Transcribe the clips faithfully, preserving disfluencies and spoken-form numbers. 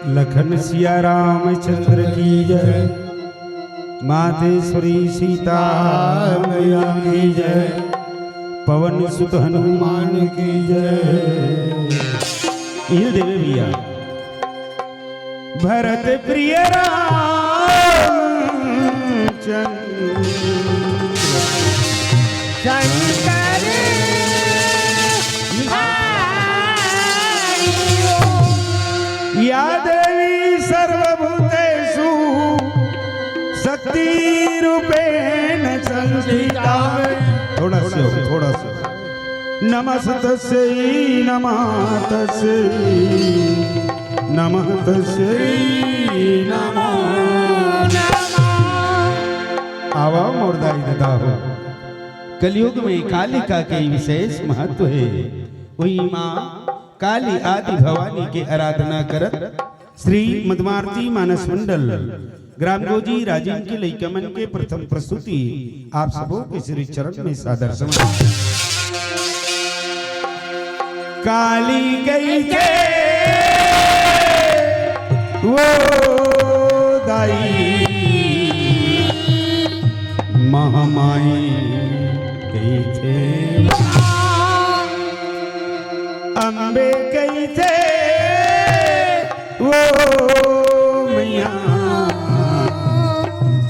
लखन सिया रामचंद्र की जय, मातेश्वरी सीता मैया की जय, पवन सुत हनुमान की जय। इल देवे भैया, भरत प्रिय राम चंद्र शंकर। या देवी सर्वभूतेषु शक्ति रूपेण संस्थिता। थोड़ा सा, थोड़ा सा। नमस्तस्यै नमः तस्यै नमः तस्यै नमो नमः। आवा मोर दाई ददा हो। कलयुग में कालिका के विशेष महत्व हे। वही माँ काली आदि भवानी के आराधना करत श्री मधुमारती मानस मंडल ग्राम गोजी राजिम के लइका मन के प्रथम प्रस्तुति आप सबो के श्री चरण में सादर समर्पित। काली कहिथे वो दाई, महामाई कहिथे, अम्बे कहिथे वो मैया,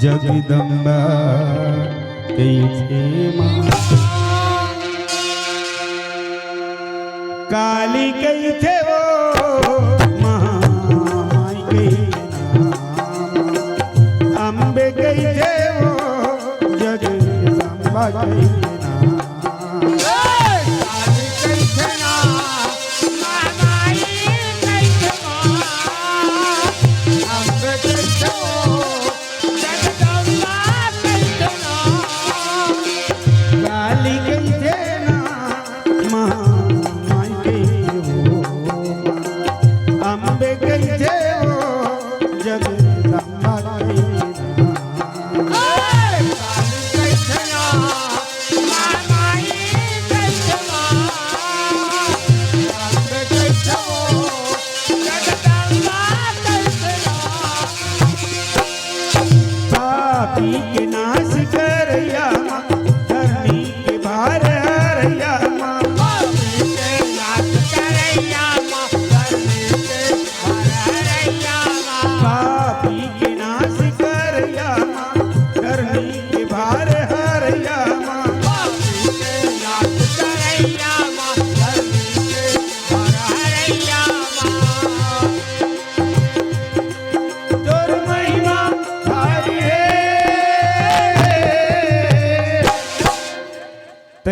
जगदम्बा कहिथे माँ। काली कहिथे वो महामाई के नाम, अम्बे कहिथे वो जगदम्बा के नाम। काली कहिथे ना, महामाई कहिथे ना, अम्बे कहिथे वो जगदम्बा कहिथे ना। काली कहिथे ना, महामाई कहिथे वो।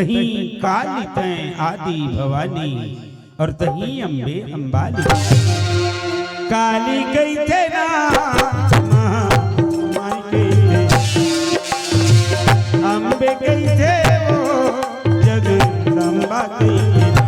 तहीं काली तैं आदि भवानी, अउ तहीं अम्बे अम्बालिक। काली कहिथे ना माई कहिथे, अम्बे कहिथे वो जगदम्बा कहिथे ना।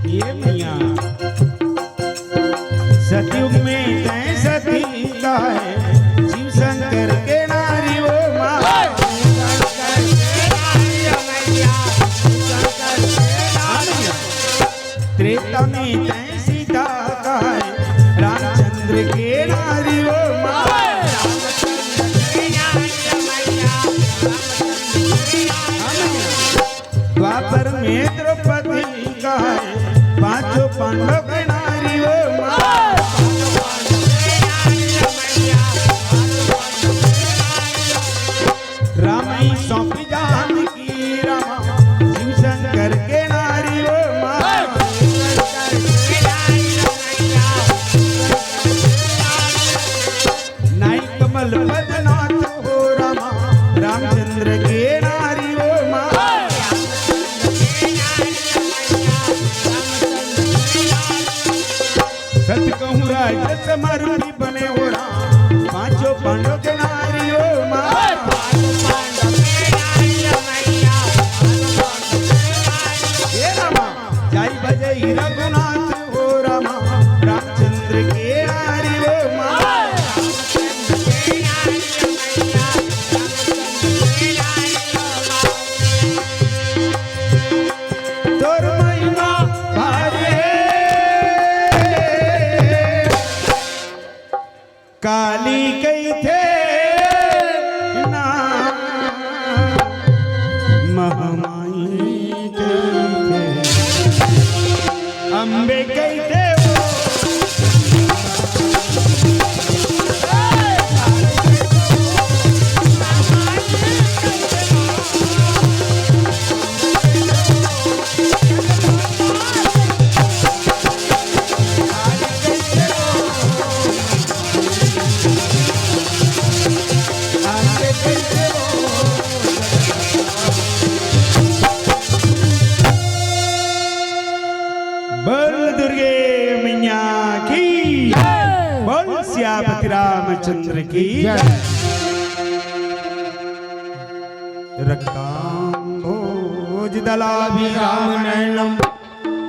ये मैया, सतयुग में तैं सती कहे, शिव शंकर के नारी वो माँ। त्रेता में तैं सीता कहे, रामचंद्र के नारी वो माँ। द्वापर में द्रौपदी कहे, पांचों पांडव के नारी वो माँ। रामई सौंपी जानकी रामा, शिव शंकर के नारी वो माँ। नाई कमल पदनाथ हो रामा, रामचंद्र के नारी वो माँ। सत कहूँ राज समर्पी बने हो राम, पांचों पांडव के नारी वो माँ। हे रामा, जाई बजई रघुनाथ हो रामा, रामचंद्र के नारी वो माँ। तोर महिमा भारी हे। काली कहिथे ना, महामाई कहिथे, अम्बे कहिथे वो। बोल दुर्गे मैया की। जय। बोल सियापति रामचंद्र की। जय। रक्तांभोज दलाभि राम नयनम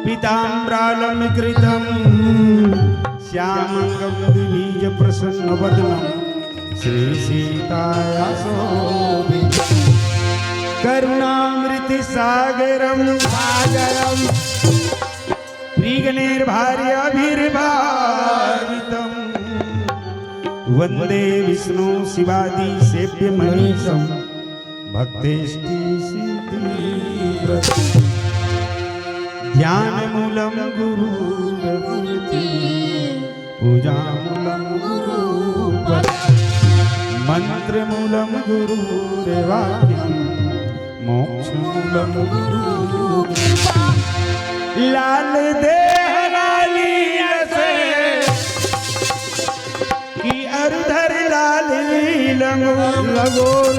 पीताम्बरालंकृतम्। श्यामंगं द्विभीज प्रसन्न वदनम् श्री सीताया शोभितम्। करुणामृत सागरम सागरम मृगनेर्भार्याभिर्भारितम्। वंदे विष्णु शिवादि सेव्य मनीषम भक्तेष्टि सिद्धि प्रद। ध्यान मूलम गुरुर्मूर्ति, पूजा मूलम गुरुपद, मंत्र मूलम गुरुर्वाक्यम, मोक्ष मूलम गुरु। लाल देह लाली रसे कि अरुधर लाल लंगो-, लगोल।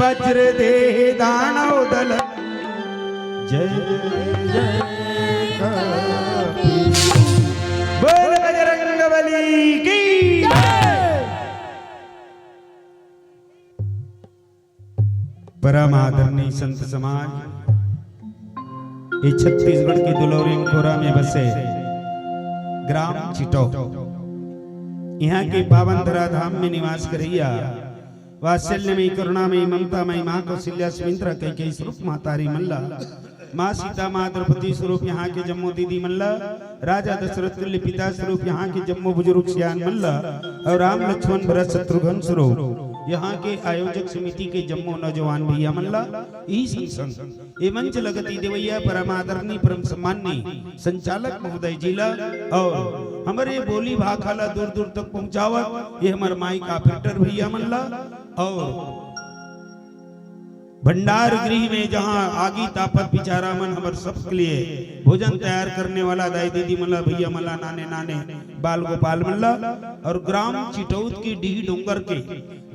वज्र देह दानव दल जय जय कपीश। बोल बजरंग बली की। परम आदरणीय संत समाज, ये छत्तीसगढ़ के दुलौरी कोरा में बसे ग्राम चिटो, यहाँ के पावन धरा धाम में निवास करैया वात्सल्य में, करुणा में, ममता में माँ कौशल्या, सुमित्रा, कैकेयी स्वरूप महतारी मन ला, माँ सीता, माँ द्रौपदी स्वरूप यहाँ के जम्मो दीदी मन ला, राजा दशरथ तुल्य पिता स्वरूप यहाँ के जम्मो बुजुर्ग सियान मन ला, और राम लक्ष्मण भरत शत्रुघ्न स्वरूप यहाँ के आयोजक समिति के जम्मो नौजवान भैया मन ला, इही संग संग ए मंच लगती देवैया परम आदरणीय परम सम्माननीय संचालक महोदय जी ला, और हमर ये बोली भाखा ला दूर दूर तक पहुँचावत ये हमर माइक ऑपरेटर भैया मन ला, और भंडार गृह में जहाँ आगी तापत बिचारा मन हमर सबके लिए भोजन तैयार करने वाला दाई दीदी मन ला, भैया मन ला, नाने नाने बाल गोपाल मन ला, और ग्राम चिटौद की डीह डोंगर के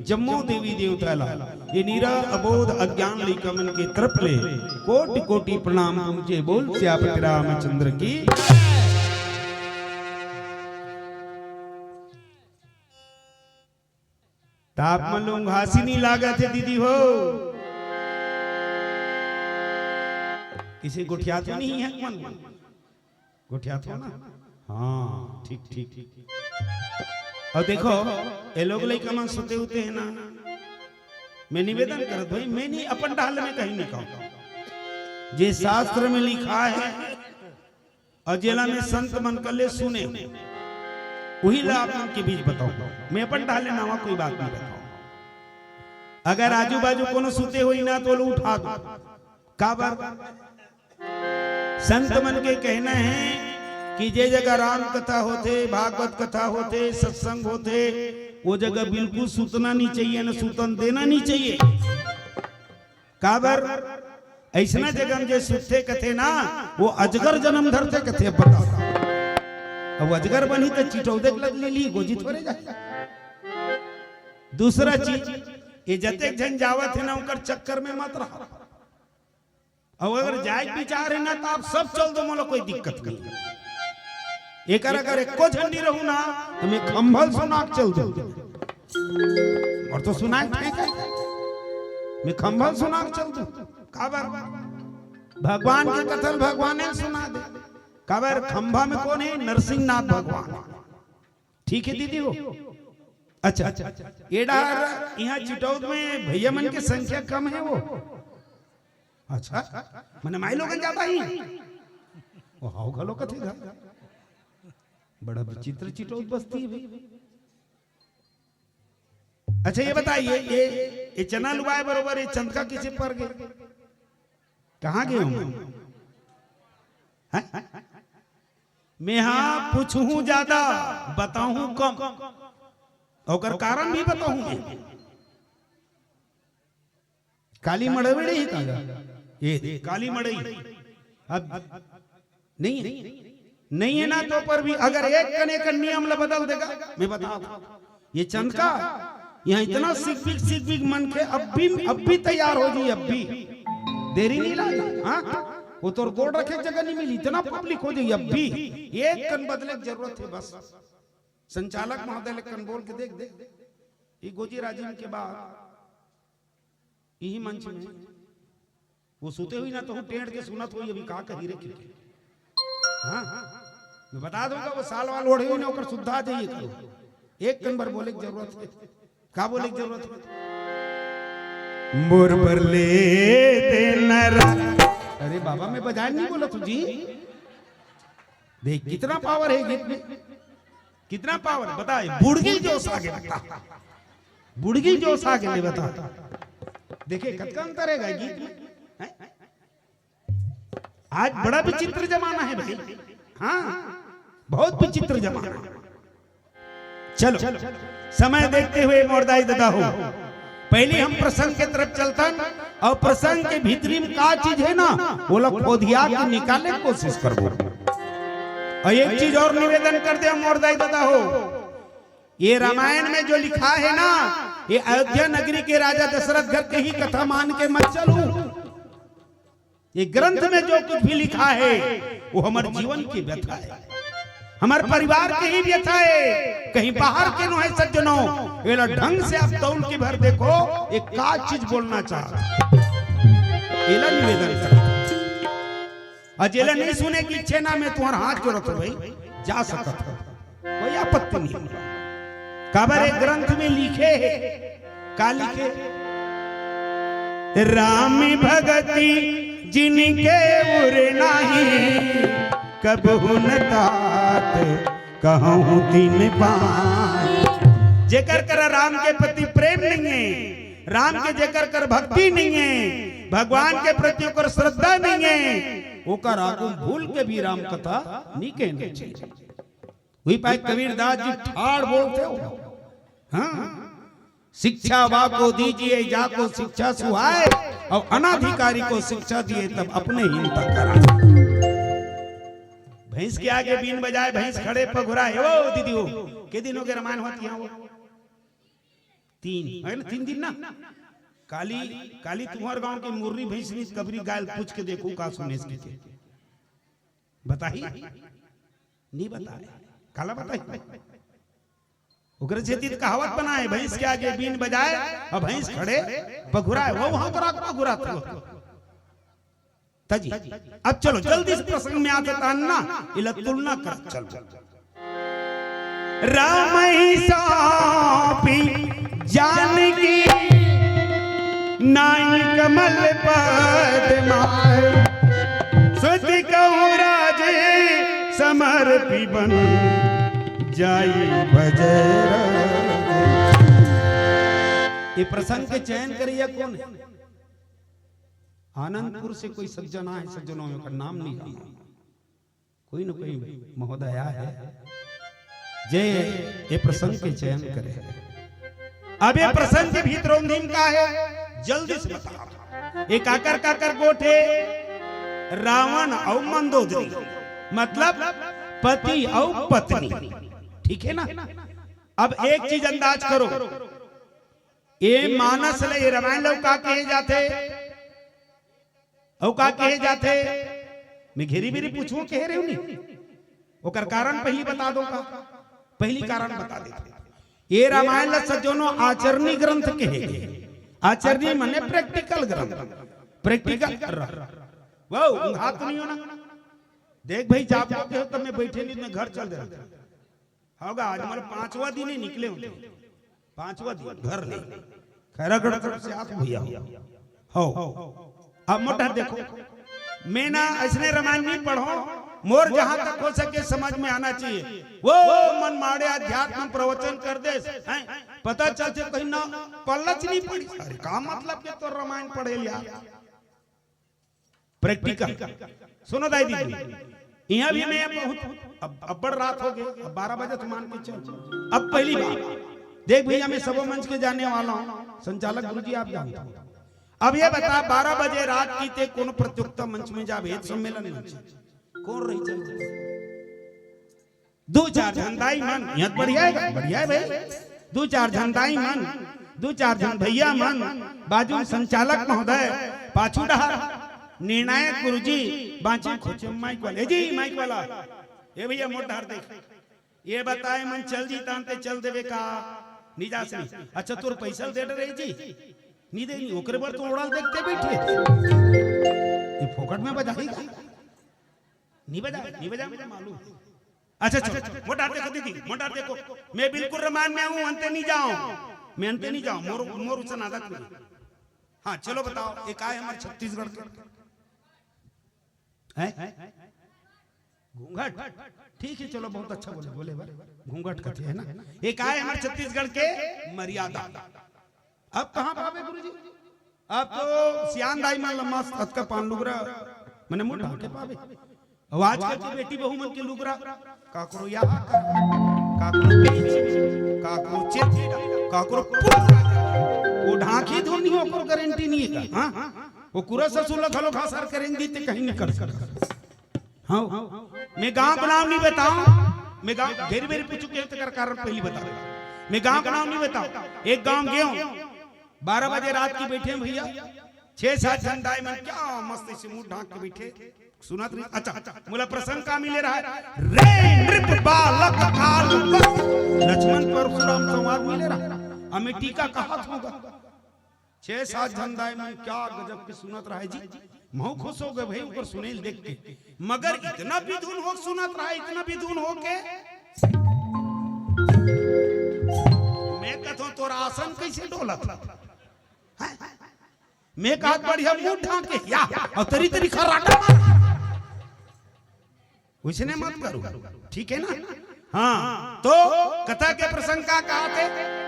जम्मो देवी देवता ला, ये निरा अबोध अज्ञान लइका मन के तरफ ले कोटि कोटि प्रणाम पहुँचे। बोल सियापति रामचंद्र की। त आप मन ला उंघासी नहीं लागत हे दीदी हो, इसे गोठियात नहीं है मन, गोठियात हो ना? हाँ, ठीक ठीक ठीक। और देखो, ये लोग लइका मन सुते उते है ना, मैं निवेदन करत भाई, मैं नहीं अपन डाल में कहीं नहीं कहूँ, जे शास्त्र में लिखा है और जेला में संत मन कर ले सुने, वही ला आप मन के बीच बताऊं। मैं अपन डाले नावा कोई बात नहीं बताऊं। अगर आजू बाजू कोनो सुते होई ना तो लो उठा दो। काबर? संत मन के कहना है कि जे जगह राम कथा होथे, भागवत कथा होथे, सत्संग होथे, वो जगह बिल्कुल सुतना नहीं चाहिए, न सुतन देना नहीं चाहिए। काबर? ऐसना जगह में जे सुतथे कथे ना, वो अजगर जन्म धरथे कथे। अब बताओ, अब अजगर बनी तो चिटौदे के लग ले ली, गोजी थोड़े जाए। दूसरा चीज, ये जतेक झन जावत है ना, ओकर चक्कर में मत रहा। और अगर जाए के विचार है ना, तो आप सब चल दो, मोला कोई दिक्कत नहीं। एकर अगर एको झन नहीं रहू ना, तो मैं खंभल सुना के चल दूं। और तो सुनाए थे क्या? मैं खंभल सुना के चल दूं। काबर? भगवान के कथन भगवान ने सुना दे। काबर? खंभा में कौन है? नरसिंहनाथ भगवान। ठीक है दीदी हो। अच्छा, ये डार यहाँ चिटौद में भैया मन के संख्या कम है वो। अच्छा, मैंने माई लोगन ज्यादा ही। ओ हाउ घलो कथे घर। बड़ा विचित्र चिटौद बस्ती है भाई। अच्छा, ये बताइए, ये, ये चना लुवाए बरोबर ये चंदका किसे पर गए? कहाँ गए होंगे? हैं? मैं हाँ पूछूं ज्यादा, बताऊं कम, ओकर कारण भी बताऊं मैं। काली मड़ई ही था ये, काली मड़ई। अब नहीं है, नहीं है ना, तो पर भी अगर एक कने का नियम ला बदल देगा, मैं बता दूं, ये चंदका यहाँ इतना सिकबिक सिकबिक मनखे अब भी, अब भी तैयार हो जी, अब भी देरी नहीं लागे। हाँ, वो तोर गोड़ रखे जगह नहीं मिली, इतना पब्लिक हो जाई। अब भी एक कन बदले के जरूरत है बस। संचालक महोदय ले कन बोल के देख दे, ये गोजी राजिम के बाद यही मंच में वो सुते हुई ना तो टेढ़ के सुनत हुई, अभी का कही रे की। हाँ, मैं बता दूंगा, वो साल वाल ओढ़े हुई ना, ओकर सुद्धा आ जाइए करो। एक कन बर बोले की जरूरत है। का बोले की जरूरत है? मोर बर ले देना रा-, अरे बाबा, मैं बजाए नहीं बोला तुझी। देख, कितना पावर है गीत में, कितना पावर। बताए, बुड़गी जोश आगे, बता, बुड़गी जोश आगे ले, बता। देखे, कतका अंतर है गीत में, हैं? आज बड़ा विचित्र जमाना है भाई। हाँ, बहुत विचित्र जमाना है। चलो, समय देखते हुए मोर दाई ददा हो, पहले हम प्रसंग के तरफ चलतन, और प्रसंग के भीतरी में का चीज है ना, वो लोग खोदिया के निकाले के कोशिश करबो। और एक चीज और निवेदन कर दे मोर दाई ददा हो, ये रामायण में जो लिखा है ना, ये अयोध्या नगरी के राजा दशरथ घर के ही कथा मान के मत चलू। ये ग्रंथ में जो कुछ भी लिखा है, वो हमारे जीवन की व्यथा है, हमारे परिवार की ही व्यथा है, कहीं बाहर के नो है सज्जनों। एला ढंग से आप तौल के भर देखो, ये का चीज बोलना चाह रहा है। एला निवेदन करत हंव। अउ जेला नहीं सुने के इच्छा हे ना, मैं तुम्हर हाथ जोड़त हंव भाई, जा सकत हव, कोई आपत्ति नहीं हे। काबर ए ग्रंथ में लिखे हे, का लिखे? राम भगति जिनके उर नाही, कबहु न तात कहूं तिन पाए। जेकर करा राम के प्रति प्रेम नहीं हे, राम के जेकर कर भक्ति नहीं हे, भगवान के प्रति ओकर श्रद्धा नहीं हे, ओकर आगू भूल के भी राम कथा नहीं कहना चाहिए। उही पाय कबीरदास जी ठाड़ बोलथे हो। हाँ, शिक्षा वा को दीजिए जाको शिक्षा सुहाए, और अनाधिकारी को शिक्षा दिए तब अपने हीनता कराए। भैंस के आगे बीन बजाए, भैंस खड़े पघुराए। ओ दीदी, ओ के दिन हो गे रमायन होवत हे वो? तीन, हे ना, तीन दिन ना। काली, काली तुम्हर गांव के मुर्री भैंस नहीं, कबरी गाय ल पूछ के देखो का सुनेस के। बताही? नहीं बताए। काला बताही? ओकरे सेती त कहावत बनाए, भैंस के आगे बीन बजाए और भैंस खड़े पघुराए। वो वहां करा पघुरात हो। त जी, अब चलो जल्दी से प्रसंग में आते तान ना, एला तुलना कर चलो। राम ही सौंपी जानकी नाई कमल पद माय। सुत कहूं राज समर्पी बन जाई बजरंग। ये प्रसंग के चयन करिया कौन है? आनंदपुर से कोई सज्जन आए, सज्जनों में ओकर नाम नहीं जाना। कोई न कोई महोदय हे, जे ये प्रसंग के चयन करे। अब ये प्रसंग के भीतर ओंधिम का हे, जल्दी से बताओ। ये काकर काकर गोठ हे? रावण अउ मंदोदरी, मतलब पति अउ पत्नी। ठीक हे ना? अब एक चीज अंदाज करो, ये मानस ले, ये रामायण ल का कहे जाथे? अउ का कहे जाथे? मैं घेरी बेरी पूछूं, कहे रहे हो नहीं? ओकर कारण पहिली बता दो का? पहिली कारण बता देथे। ये रामायण ल सज्जनो आचरणी ग्रंथ कहे गे। आचरणी माने practical ग्रंथ, practical। वो हाथ नहीं होना। देख भाई, जाब के हो तब मैं बैठे नहीं, मैं घर चल दे रहा। हव गा, आज मोला पांचवा दिन ही निकले होते, पांचवा दिन घर ले खैरागढ़ तरफ से आत भैया। हव, अब मोटा देखो, मैं ना अइसने रामायण नहीं पढ़ो, मोर जहां तक हो सके समझ में आना चाहिए। वो मन माड़े अध्यात्म प्रवचन कर देस, हैं? पता चलथे कहीं ना पल्लच नहीं पड़ी। अरे का मतलब के तोर रामायण पढ़े लिया? Practical। सुनो दाई दीदी, इहां भी मैं बहुत, अब अब्बड़ रात हो गे, अब बारह बजे तो मान के चल। अब पहिली बात देख भैया, मैं सबो मंच के जाने वाला हूं, संचालक गुरुजी आप जानते हो। अब ये बता, बारह बजे रात की ते कोनो प्रतियोगिता मंच में जाबे, सम्मेलन मंच, कौन रही चल? दू चार झन दाई मन, इहां त बढ़िया हे, बढ़िया हे भाई। दू चार झन दाई मन, दू चार झन भैया मन, बाजू संचालक महोदय, पाछू डहर निर्णायक गुरुजी, बांचे खोचे माइक वाले। ए जी, माइक वाला, ए भैया, मोर डहर देख। ये बताए मन चल जी तान ते चल देबे का? नी जा सही। अच्छा, तोर पैसा दे डरे जी? नी दे, नी, ओकरे बर तो ओड़ा देखते बैठे। ये फोकट में बजाही का? नी बजा, नी बजा, मुझे मालूम। अच्छा, चलो, मोर डहर देखो दीदी, मोर डहर देखो। मैं बिल्कुल रामायण में हूं, अंते नहीं जाऊं। मैं अंते नहीं जाऊं, मोर, मोर उसन आदत नहीं। हां, चलो बताओ, एक आय हमर छत्तीसगढ़ के? हैं? घूंघट? ठीक है, चलो, बहुत अच्छा बोले, बोले बा। घूंघट कथे हे ना? एक आय हमर छत्तीसगढ़ के मर्यादा। अब कहां पाबे गुरुजी? अब तो सियान दाई मन ल मस्त अतका पान लुगरा, मने मुंह ढांके पाबे। अउ आजकल के बेटी बहू मन के लुगरा, काकरो या, काकरो पीछ, काकरो चित, काकरो पुत, वो ढांकी धुन नहीं, ओकर गारंटी नहीं हे का? हां, वो कुरा ससुर ल घलो घासर करेंगे ते कहीं नहीं कर सकता। हां, मैं गांव का नाम नहीं बताऊं, मैं गांव घेरी बेरी पूछू के तेकर कारण पहिली बता। मैं गांव का नाम नहीं बताऊं, एक गांव गेंव, बारह बजे रात की बैठे हैं भैया, छह सात झन दाई मन क्या मस्त से मुंह ढांक के बैठे, सुनत रही। अच्छा, मोला प्रसंग का मिले रहा है, रे नृप बालक काल कस, लक्ष्मण परशुराम संवाद मिले रहा। अब मैं टीका कहात हंव गा, छह सात झन दाई मन क्या गजब के सुनत रहे जी। महू खुश हो गए भाई, ओकर सुने ल देख के। मगर इतना बिधुन हो सुनत रहे, इतना बिधुन हो के। मैं कहत हूं, तोर आसन कैसे डोलत हे? हैं? मैं कहत, बढ़िया मुंह ढांक के या, अउ तरी तरी खर्राटा मार। वइसने मत करो, ठीक है ना? हाँ, तो कथा के प्रसंग का कहाथे?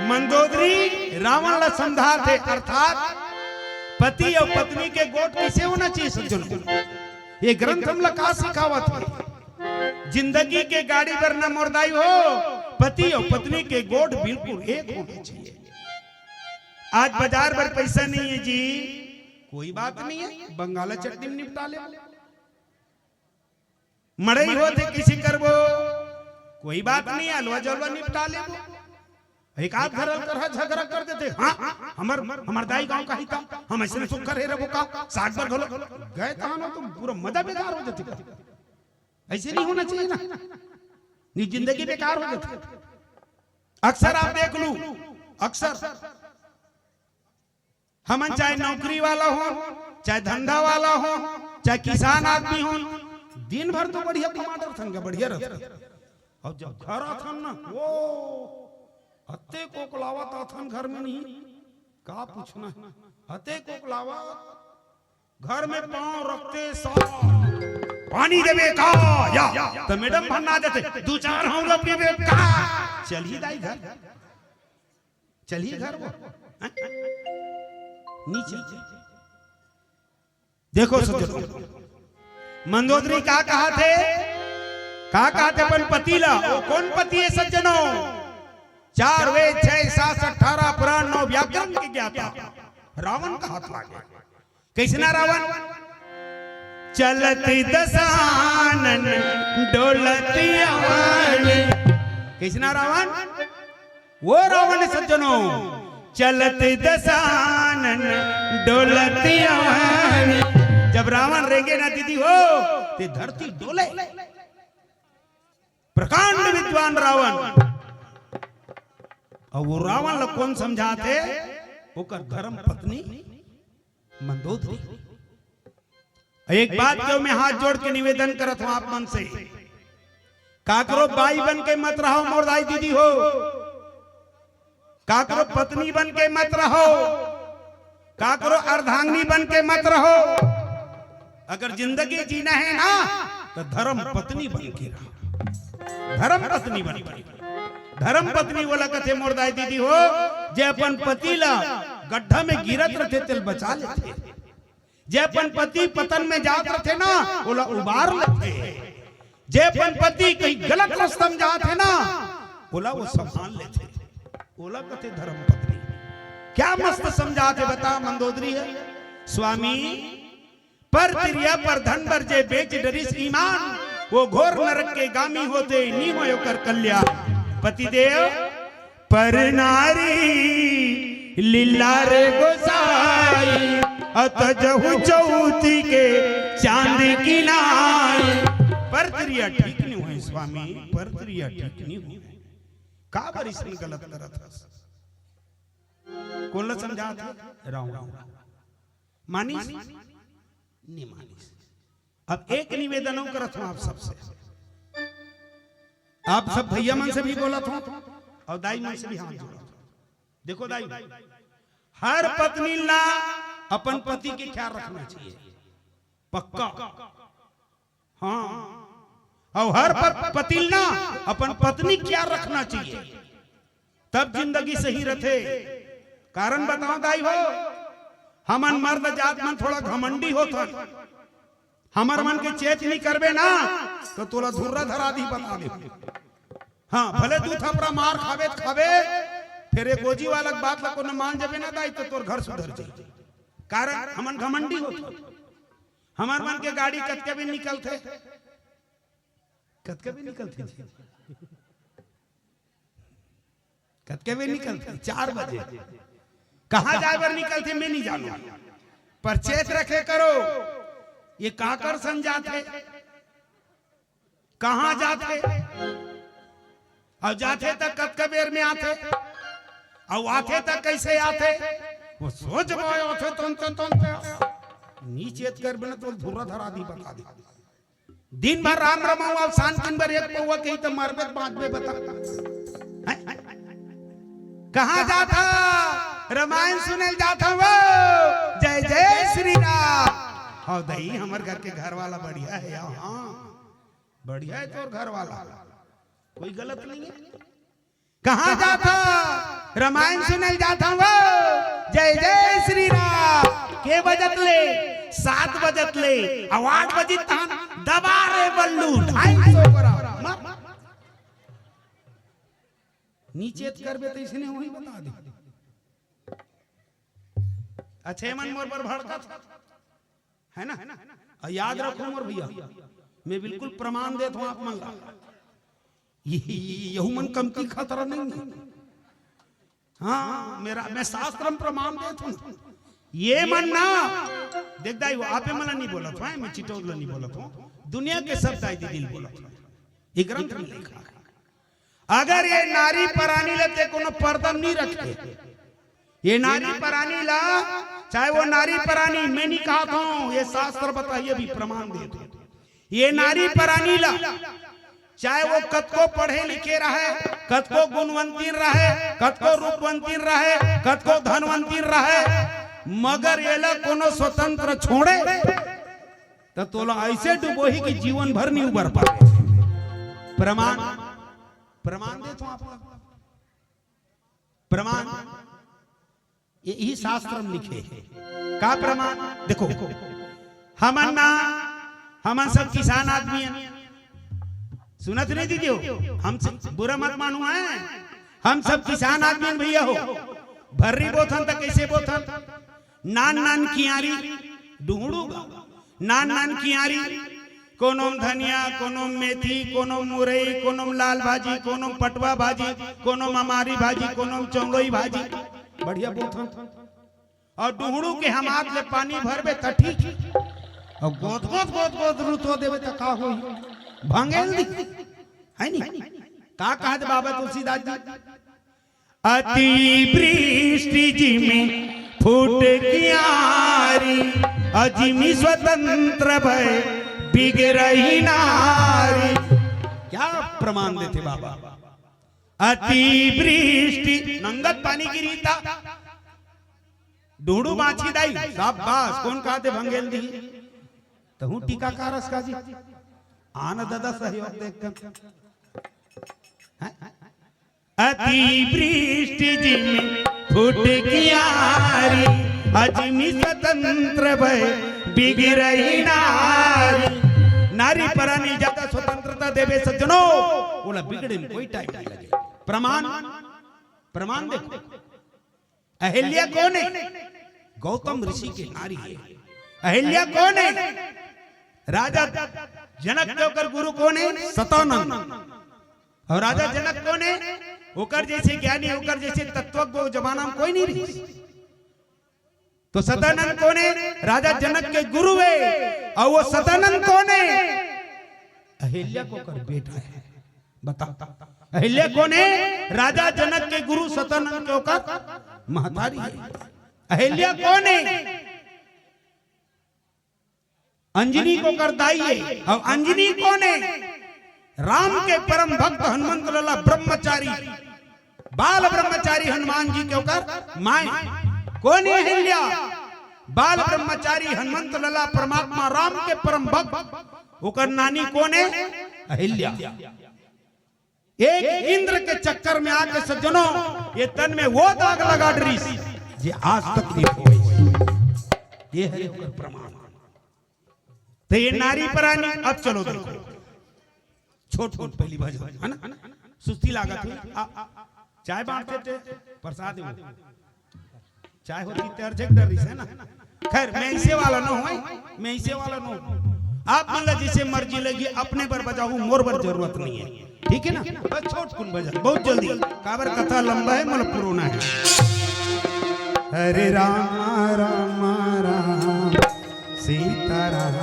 मंदोदरी रावण ला समझाथे, अर्थात पति अउ पत्नी के गोठ कइसे होना चाहिए सज्जनों। ये ग्रंथ हमला का सिखावत हे? जिंदगी के गाड़ी बर न मोर दाई हो, पति अउ पत्नी के गोठ बिल्कुल एक होना चाहिए। आज बाजार बर पैसा नहीं है जी, कोई बात नहीं है, बंगाला चटनी में निपटा ले। मड़ई होत हे, कइसे करबो? कोई बात नहीं, अलवा जलवा निपटा लेबो। एक आध घर कर झगड़ा कर देथे, हाँ, हमर, हमर दाई गांव का ही था, हम अइसने सुख करे रहिबो का, साग बर घलो गए तहां न तो पूरा मजा बेकार हो जाथे। ऐसे नहीं होना चाहिए ना, नहीं जिंदगी बेकार हो जाथे। अक्सर आप देख लू, अक्सर हमन चाहे नौकरी वाला हो, चाहे धंधा वाला हो, चाहे किसान आदमी हो, दिन भर तो बढ़िया कमात रथन, बढ़िया रथन। अउ जब घर आथन ना, वो अतेक ओकलावत आथन घर में, नहीं का पूछना हे, अतेक ओकलावत। घर में पांव रखते साथ, "पानी देबे का?" या, त मैडम भन्ना देथे, "दू चार हौंला पीबे का?" चलही दाई घर। चलही घर वो, हैं? नीचे। देखो सज्जनों, मंदोदरी का कहाथे? का कहाथे अपन पति ला? वो कौन पति हे सज्जनों? चार वेद, छह शास्त्र, अठारह पुराण, नौ व्याकरण के ज्ञाता रावण कहात लागे। कइसना रावण? चलत दसानन डोलत अवन। कइसना रावण? वो रावण सज्जनों, चलत दसानन डोलत अवन। जब रावण रेंगे ना दीदी हो, ते धरती डोले। प्रकांड विद्वान रावण। अउ वो रावण ला कोन समझाथे? ओकर धर्म पत्नी मंदोदरी। एक बात के मैं हाथ जोड़ के निवेदन करत हूं आप मन से, काकरो बाई बन के मत रहो मोर दाई दीदी हो, काकरो पत्नी बन के मत रहो, काकरो अर्धांगिनी बन के मत रहो। अगर जिंदगी जीना हे ना, त धर्म पत्नी बन के रहो। धर्म पत्नी बन के। धर्म पत्नी ओला कथे मोर दाई दीदी हो, जे अपन पति ला गड्ढा में गिरत रथे, तेला बचा लेथे। जे अपन पति पतन में जात रथे ना, ओला उबार लेथे। जे अपन पति कहीं गलत रस्ता में जात हे ना, ओला वो संभाल लेथे। ओला कथे धर्म पत्नी। क्या मस्त समझाथे बता मंदोदरी हे। स्वामी, पर तिरिया पर धन बर जे बेच डरिस ईमान, वो घोर नरक के गामी होथे, नी होय ओकर कल्याण। पतिदेव, पर नारी लीला रे गोसाई, अत जहु चौथी के चांद की नाई। पर तिरिया ठीक नहीं होय स्वामी, पर तिरिया ठीक नहीं होय। का बर अइसन गलत करत हस? कोन ला समझाथे? रावण। मानिस? नहीं मानिस। अब एक निवेदन अउ करत हूं आप सबसे, आप सब भैया मन से भी बोलत हूं अउ दाई मन से भी हाथ जोड़त हूं। देखो दाई, हर पत्नी ला अपन पति के ख्याल रखना चाहिए, पक्का। हाँ, अउ हर प-, पति ला ना अपन पत्नी के ख्याल रखना चाहिए, तब जिंदगी सही रथे। कारण बताओ दाई हो, हमन मर्द जात मन थोड़ा घमंडी होथन। हमर मन के चेत नहीं करबे ना, तो तोला धुर्रा धरा दी, बता दे। हाँ, भले दू थपरा मार खाबे त खाबे, फेर ए गोजी वाला के बात ला कोनो मान जबे ना दाई, तो तोर घर सुधर जाई। कारण हमन घमंडी होथन। हमर मन के गाड़ी कतके बजे निकलथे? कतके बजे निकलथे जी? कतके बजे निकलथे? चार बजे। कहाँ जाए बर निकलथे, मैं नहीं जानूं, पर चेत रखे करो। ये काकर संग जाथे, कहाँ जाथे, अउ जाथे त कतका बेर में आथे? अउ आथे त कइसे आथे? वो सोच म आथे, तोन तोन तोन ते। नीचे कर बिना तो धुर्रा धरा दी, बता दी। दिन भर राम रमाऊ, शांति भर एक पौवा कही त मरबे त बांचबे, बता। हैं? कहाँ जाथा? रमायन सुने ल जाथा वो। जय जय श्री राम। हाँ दई, हमर घर के घर वाला बढ़िया हे। हाँ, बढ़िया हे तोर घर वाला, कोई गलत नहीं हे। कहाँ जाथा? रमायन सुने ल जाथा वो। जय जय श्री राम। के बजत ले? सात बजत ले। अउ आठ बजी तहन दबा रे बल्लू, ढाई सौ ग्राम। मत। नीचे त करबे त इसने वही बता दे। अच्छा, एमन मोर बर भड़कत हे ना? अउ याद रखो मोर भैया, मैं बिल्कुल प्रमाण देत हूँ आप मन ला। ये, ये, यहू मन कमती खतरा नहीं हे। हाँ, मेरा, मैं शास्त्र म प्रमाण देत हूँ। ये मन ना, देख दाई, वो आपे मन ला नहीं बोलत हूँ, मैं चिटौर ला नहीं बोलत हूँ, दुनिया के सब दाई दीदी ल बोलत हूँ। ये ग्रंथ में लिखा हे। अगर ये नारी परानी ला ते कोनो पर्दा म नहीं रखे, ये नारी परानी ला, चाहे वो नारी परानी, मैं नहीं कहत हूँ, ये शास्त्र बताही, अभी प्रमाण देत हूँ। ये नारी परानी ला, चाहे वो कतको पढ़े लिखे रहे, कतको गुणवंती रहे, कतको रूपवंती रहे, कतको धनवंती रहे, मगर एला कोनो स्वतंत्र छोड़े, त तोला अइसे डुबोही कि जीवन भर नहीं उबर पावे। प्रमाण, प्रमाण देत हूँ आप ला। प्रमाण, ये ही शास्त्र म लिखे हे। का प्रमाण? देखो, हमन ना, हमन सब किसान आदमी हन। सुनत नहीं दीदी हो? हम सब, बुरा मत मानो, हैं? हम सब किसान आदमी हन भैया हो। भर्री बोथन त कइसे बोथन? नान नान कियारी, डुहड़ू गा। नान नान कियारी, कोनो म धनिया, कोनो म मेथी, कोनो म मुरई, कोनो म लाल भाजी, कोनो म पटवा भाजी, कोनो म अमारी भाजी, कोनो म चौंगई भाजी। बढ़िया बोथन। अउ डुहड़ू के हमात ले पानी भरबे त ठीक हे। अउ गोद गोद गोद गोद रुतो देबे त का होही? भंगेल दी। हे नी? का कहत बाबा तुलसीदास जी? अति वृष्टि जिमि फूट कियारी, अजिमि स्वतंत्र भय बिगरही नारी। क्या प्रमाण देथे बाबा? अति वृष्टि, नंगत पानी गिरी त डुहड़ू बांचही दाई, शाबाश, कोन कहत हे भंगेल दी? तहूँ टीकाकार अस का जी? आन ददा सहयोग देख कर। हैं? अति वृष्टि जिमि फूट कियारी, अजिमि स्वतंत्र भय बिगरही नारी। नारी परानी ज्यादा स्वतंत्रता देबे सज्जनो, ओला बिगड़े म कोई टाइम नहीं लगे। प्रमाण, प्रमाण देखो। अहिल्या कोन हे? गौतम ऋषि के नारी हे। अहिल्या कोन हे? राजा जनक के ओकर गुरु कोन हे? सतानंद। अउ राजा जनक कोन हे? ओकर जइसे ज्ञानी, ओकर जइसे तत्वज्ञ ओ जमाना म कोई नहीं रहिस। त सतानंद कोन हे? राजा जनक के गुरु हे। अउ वो सतानंद कोन हे? अहिल्या के ओकर बेटा हे। बता, अहिल्या कोन हे? राजा जनक के गुरु सतानंद के ओकर महतारी हे। अहिल्या कोन हे? अंजनी के ओकर दाई हे। अउ अंजनी कोन हे? राम के परम भक्त हनुमंत लला ब्रह्मचारी, बाल ब्रह्मचारी हनुमान जी के ओकर माय। कोन हे अहिल्या? बाल ब्रह्मचारी हनुमंत लला परमात्मा राम के परम भक्त, ओकर नानी कोन हे? अहिल्या। एक इंद्र के चक्कर में आके सज्जनो, ये तन में वो दाग लगा डरिस, जे आज तक नहीं होइस। ये हरे ओकर प्रमाण। त ये नारी परानी, अब चलो देखो, छोट छोट पहली भजन, हे ना? सुस्ती लागत हे। आ, चाय बांटथे ते, प्रसाद हे वो। चाय होती ते अरझे के डर रहिस, हे ना? खैर, मैं इसे वाला न हूँ, मैं इसे वाला न हूँ। आप मन ला जइसे मर्जी लगी, अपने बर बजाहू, मोर बर जरूरत नहीं हे, ठीक हे ना? बस छोट कुन भजन, बहुत जल्दी, काबर कथा लंबा हे, मोला पुरोना हे। हरे राम राम राम सीता राम,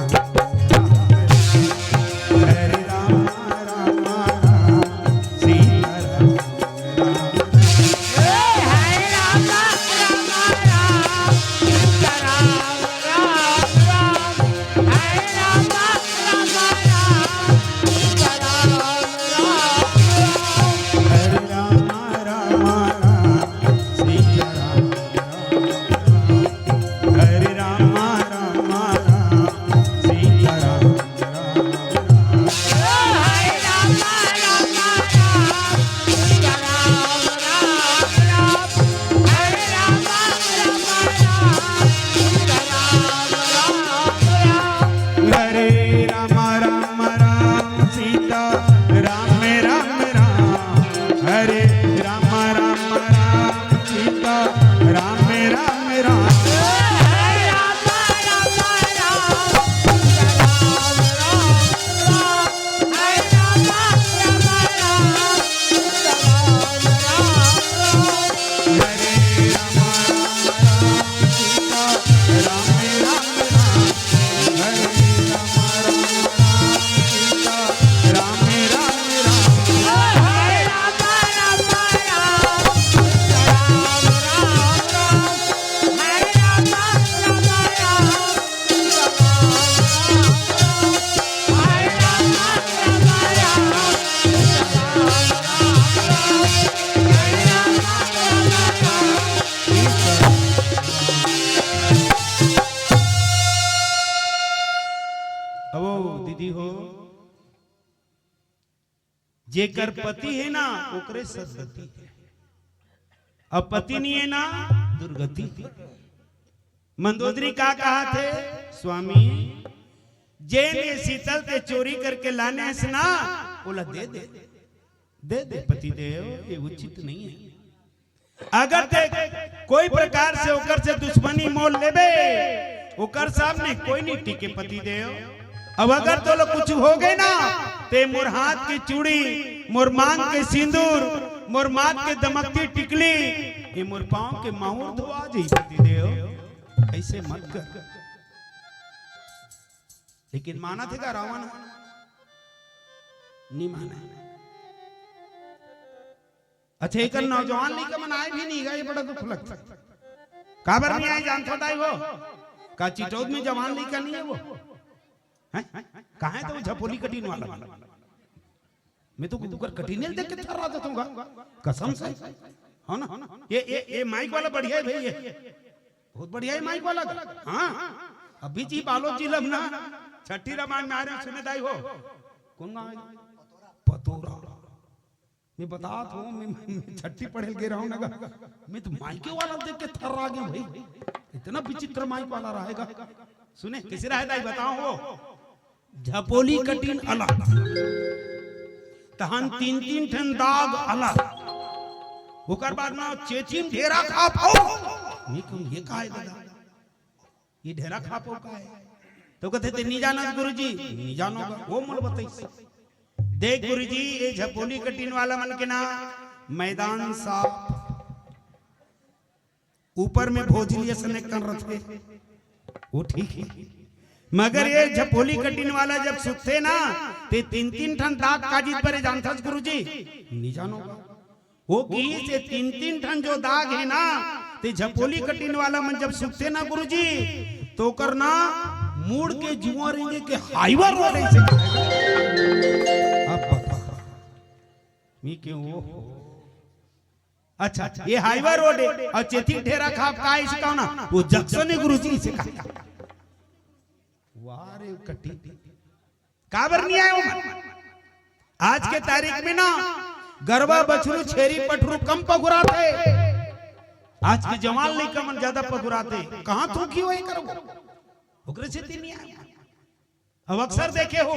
हरे राम राम राम सीता राम। ए, हाय जेकर पति हे ना, ओकरे सदगति हे, अउ पति नइ हे ना, दुर्गति हे। मंदोदरी का कहत हे, स्वामी, जेन ये शीतल ते चोरी करके लाने हस ना, ओला दे दे, दे दे पतिदेव, ये उचित नइ हे। अगर ते कोई प्रकार से ओकर से दुश्मनी मोल लेबे, ओकर सामने कोई नइ टिके पतिदेव। अब अगर तोला कुछ होगे ना, ते मोर हाथ के चूड़ी, मोर मांग के सिंदूर, मोर माथ के दमकती टिकली, ये मोर पांव के माहुर धोवा जाही पतिदेव। अइसे मत कर। लेकिन मानत हे का रावण? नइ माने। अच्छा, एकर नौजवान लइका मन आए भी नइ गा, ये बड़ा दुख लगथे। काबर नइ आए जानथो दाई हो? का चिटौद में जवान लइका नइ हे वो? हैं? कहाँ हे त वो झपोली कटिन वाला? मैं तो ओकर कटिने ल देख के थर्रा जाथों गा, कसम से। हो ना? ये, ये, ये माइक वाला बढ़िया हे भई, ये। बहुत बढ़िया हे माइक वाला गा। हाँ, अभी जी बालोद जिला में ना, छठी रामायण में आए रहेंव सुने दाई हो। कोन गाँव हे? पतोरा। मैं बतात हूँ, मैं, मैं, मैं छठी पढ़े ल गे रहेंव ना गा, मैं तो माइके वाला देख के थर्रा गेंव भई, इतना विचित्र माइक वाला रहे गा। सुने, कइसे रहे दाई बतावँव वो, झपोली कटिन अलग, तहन तीन तीन ठन दाग अलग, ओकर बाद में चेचिम ढेरा खा पाओ। मैं कहूँ, ये का हे दादा? ये ढेरा खा पाओ का हे? त कथे, "ते नइ जानस गुरुजी?" "नइ जानों गा।" वो मोला बताइस। देख गुरुजी, ये झपोली कटिन वाला मन के ना मैदान साफ, ऊपर में भोजली असन एक कन रथे, वो ठीक हे। मगर ये झपोली कटिन वाला जब सुतथे ना, ते तीन तीन ठन दाग काजित बरे जानथस गुरुजी? नइ जानों गा। वो किहिस ये तीन तीन ठन जो दाग हे ना, ते झपोली कटिन वाला मन जब सुतथे ना गुरुजी, त ओकर ना मुड़ के जुआँ रेंगे के हाईवा रोड हे अइसे। अब बता। मैं कहूँ, ओहो। अच्छा, ये हाईवा रोड हे अउ चेचिम ढेरा खा पाओ का हे अइसे कहूँ ना, वो जंक्शन हे गुरुजी अइसे कहा। वाह रे कटिन। काबर नइ आए ओमन? आज के तारीख में ना गरवा, बछरू, छेरी, पठरू कम पगुराथे। आज के जवान लइका मन जादा पगुराथे। कहाँ थूकी होही करबो? ओकरे सेती नइ आए। अब अक्सर देखे हो,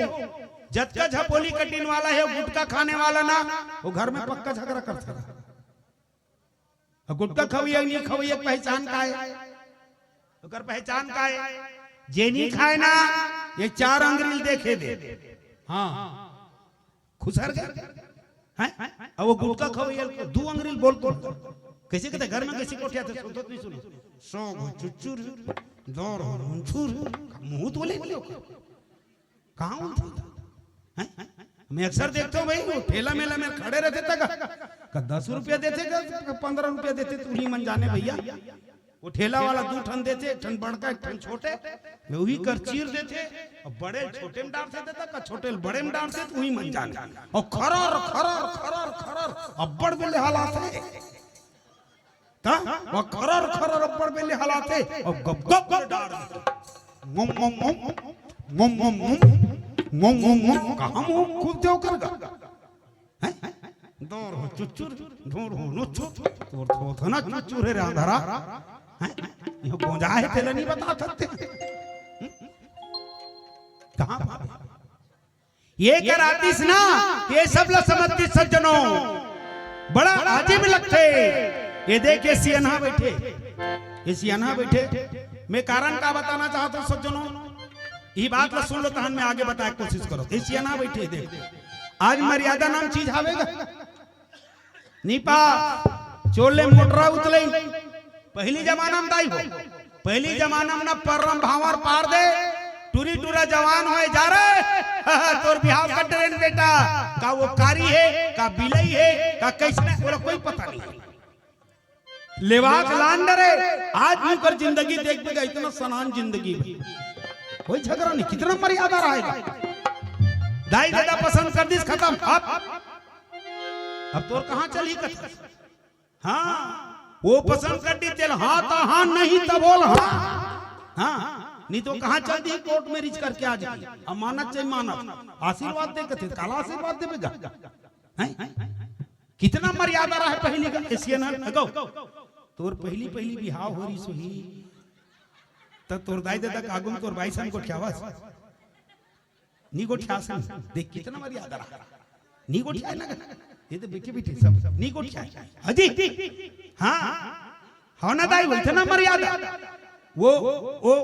जतका झपोली कटिन वाला हे, गुटखा खाने वाला ना, वो घर में पक्का झगड़ा करथे। अउ गुटखा खवइया, नइ खवइया के पहचान का हे? ओकर पहचान का हे? जे नइ खाय ना, ये चार अंगरी ल देखे दे। हाँ, खुसर गे। हैं? अउ वो गुटखा खवइया ल दू अंगरी ल बोल तो। कइसे कथे घर में कइसे कोठियाथे, सुनत नइ सुनो। सौ गो चुचुर, दो गो मुंचुर, मुंह तो ले लियो। कहाँ उलझे था? हैं? मैं अक्सर देखथों भई, वो ठेला मेला में खड़े रहिथे त का, का दस रुपया देथे का, का पंद्रह रुपया देथे, त उही मन जाने भइया। वो ठेला वाला दू ठन देथे, एक ठन बड़का, एक ठन छोटे, उही कर चीर देथे, अउ बड़े ल छोटे में डारथे त का, छोटे ल बड़े में डारथे, त उही मन जाने। अउ खरर, खरर, खरर, खरर, अब्बड़ बेले हलाथे। त वो खरर खरर अब्बड़ बेले हलाथे अउ गप गप ले डार देथे। मोम मोम मोम, मोम मोम मोम, मोम मोम मोम। कहाँ मुंह खुलथे ओकर गा? हैं? दो गो चुचुर, ढोर हो नुचुर, तोर थोथना चुचुर हे रे अंधरा। हैं? ये गोंजा हे, तेला नइ बता सकते। हम्म? कहाँ पावे? ये कर आतिस ना, ये सब ला समझतिस सज्जनों, बड़ा अजीब लगथे। ये देख, ये सियनहा बइठे, ये सियनहा बइठे। मैं कारण का बताना चाहत हूँ सज्जनों, ये बात ला सुन लो, तहन मैं आगे बताए के कोशिश करों। ये सियनहा बइठे, देख, आज मर्यादा नाम चीज हावे गा? नइ पा, चोर ले मोटरा उतलई। पहिली जमाना में दाई हो, पहिली जमाना में ना परम भांवर पार दे, टूरी टूरा जवान होय जा रे, तोर बिहाव कर डरेन बेटा, का वो कारी हे, का बिलई हे, का कइसने, ओला कोई पता नइ। लेवाक लान डरे, आज भी ओकर जिंदगी देखबे गा, इतना सनान जिंदगी हे। कोई झगड़ा नइ, कितना मर्यादा रहे गा। दाई ददा पसंद कर दिस, खतम। अब, अब तोर कहाँ चलही कथा? हाँ, वो पसंद कर दी तेल, हाँ त हाँ, नहीं त बोल हाँ। हाँ, नइ तो कहाँ चल दी कोर्ट मैरिज करके आ जाए। अमानत चाहे मानत, आशीर्वाद दे कथे, काला आशीर्वाद देबे गा। हैं? कितना मर्यादा रहा है पहली का एशियन हन अगो। तोर पहली पहली बिहाव हो रही सोही, त तोर दाई ददा कागुम तोर बाई सन गोठियावस। नी गोठियास। देख कितना मर्यादा रहा। नी गोठिया ना। ये तो बैठे बैठे सब नी गोठिया। हाजी। हाँ। हाँ ना दाई, वही ना मर्यादा। वो, वो,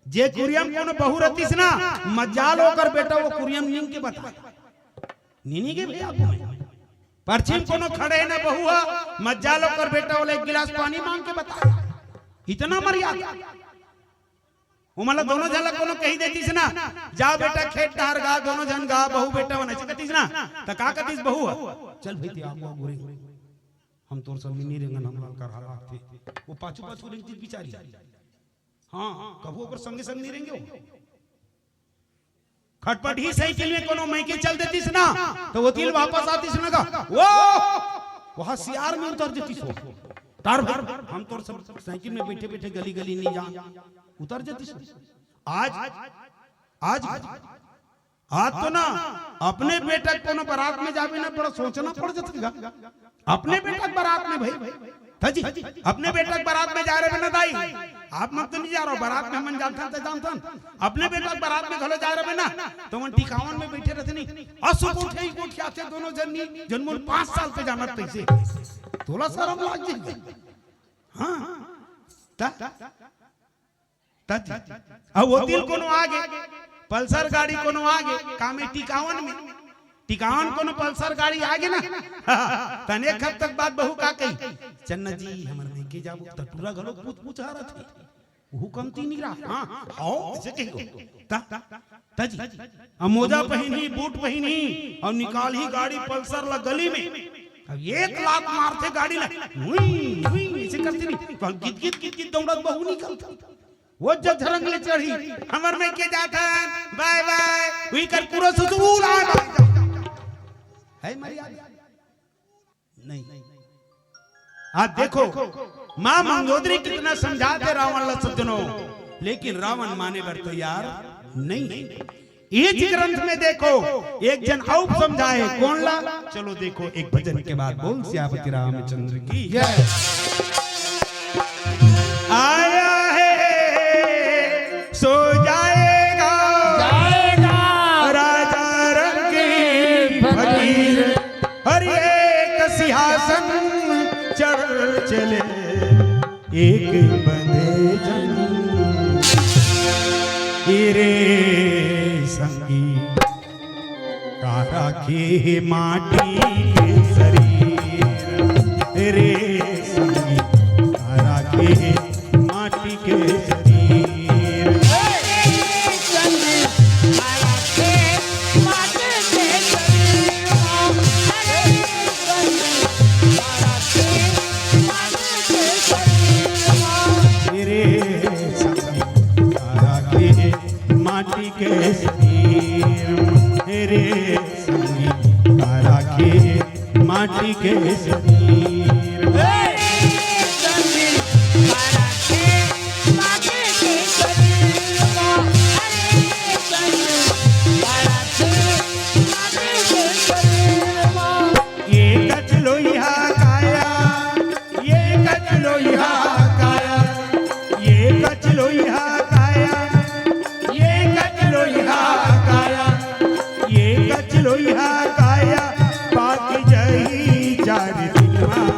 जे कुरियम कोनो बहू रतिस ना, मजाल ओकर बेटा वो कुरियम नींग के बता। नीनी के भैया को मैं। परछिम कोनो खड़े ना बहू हा, मजाल ओकर बेटा वाला एक गिलास पानी मांग के बता। इतना मर्यादा। ओमन ला दोनों झन ला कोनो कही देतिस ना, "जा बेटा खेत डहर गा, दोनों झन गा, बहू बेटा मन," ऐसे कतिस ना, त का कतिस बहू हा? "चल भाई, ते आगू आगू रे, हम तोर संग नी रेंगन, हम लाल कर हालात थे।" वो पाछू पाछू रेंगतिस बिचारी। हाँ, कभू ओकर संगे संग नी रेंगे हो। खटपट ही साइकिल में कोनो मइके चल देतिस ना, त वो तिल वापस आतिस ना का, वो वहाँ सियार में उतर देतिस हो। तार भर, हम तोर सब साइकिल में बैठे बैठे गली गली नी जान, उतर देतिस हो। आज, आज, आज तो ना, अपने बेटा के कोनो बारात में जाबे ना, बड़ा सोचना पड़ जाथे गा। अपने बेटा के बारात में भाई, था जी, अपने बेटा के बारात में जा रहे ना दाई, आप मन तो नी जा रहो, बारात में हमन जानथन त जानथन, अपने बेटा के बारात में घलो जा रहे ना, त ओमन टिकावन में बैठे रहिथे नी, असो गोठिया गोठियाथे दोनों जन नी, जन मोर पाँच साल के जानत तइसे, तोला सरम लाग जाही। हाँ, त त जी, अब वो तिल कोनो आगे, पल्सर गाड़ी कोनो आगे, का में टिकावन में, टिकावन कोनो पल्सर गाड़ी आगे ना, तने खब तक बात बहू का कही, "चन्ना जी, हमर मइके जाबो," त टूरा घलो पूछ पूछ हारत हे, वो कमती नी रहा। हाँ, हाँ, आओ, ऐसे कही हो। त, त जी, अब मोजा पहिनही, बूट पहिनही, अउ निकालही गाड़ी पल्सर ला गली में, अब एक लात मारथे गाड़ी ला, हुई, हुई, ऐसे करथे नी, त गिद गिद गिद गिद दौड़त बहू निकलथे। वो जब झरंग ले चढ़ही, "हमर मइके जाथन, बाय बाय," उही कर पूरा सुसुल आय बाय। है मर्यादा? नहीं। आज देखो, माँ मंदोदरी कितना समझाथे रावण ला सज्जनों, लेकिन रावण माने बर तैयार नहीं है। इही ग्रंथ में देखो, एक झन अउ समझाए, कोन ला? चलो देखो, एक भजन के बाद। बोल सियापति रामचंद्र की जय। आया है सो जाएगा, जाएगा। राजा रंग फकीर, हर एक सिंहासन चढ़ चले। एक बंधे जन रे संगी, का राखे माटी के शरीर रे संगी, का राखे माटी के शरीर। रे संगी, का राखे माटी के शरीर, रे संगी, का राखे माटी के शरीर। ये कच लोइहा काया, ये कच लोइहा काया, ये कच लोइहा काया, ये कच लोइहा काया, ये कच लोइहा काया, पाक जही चार दिन मा।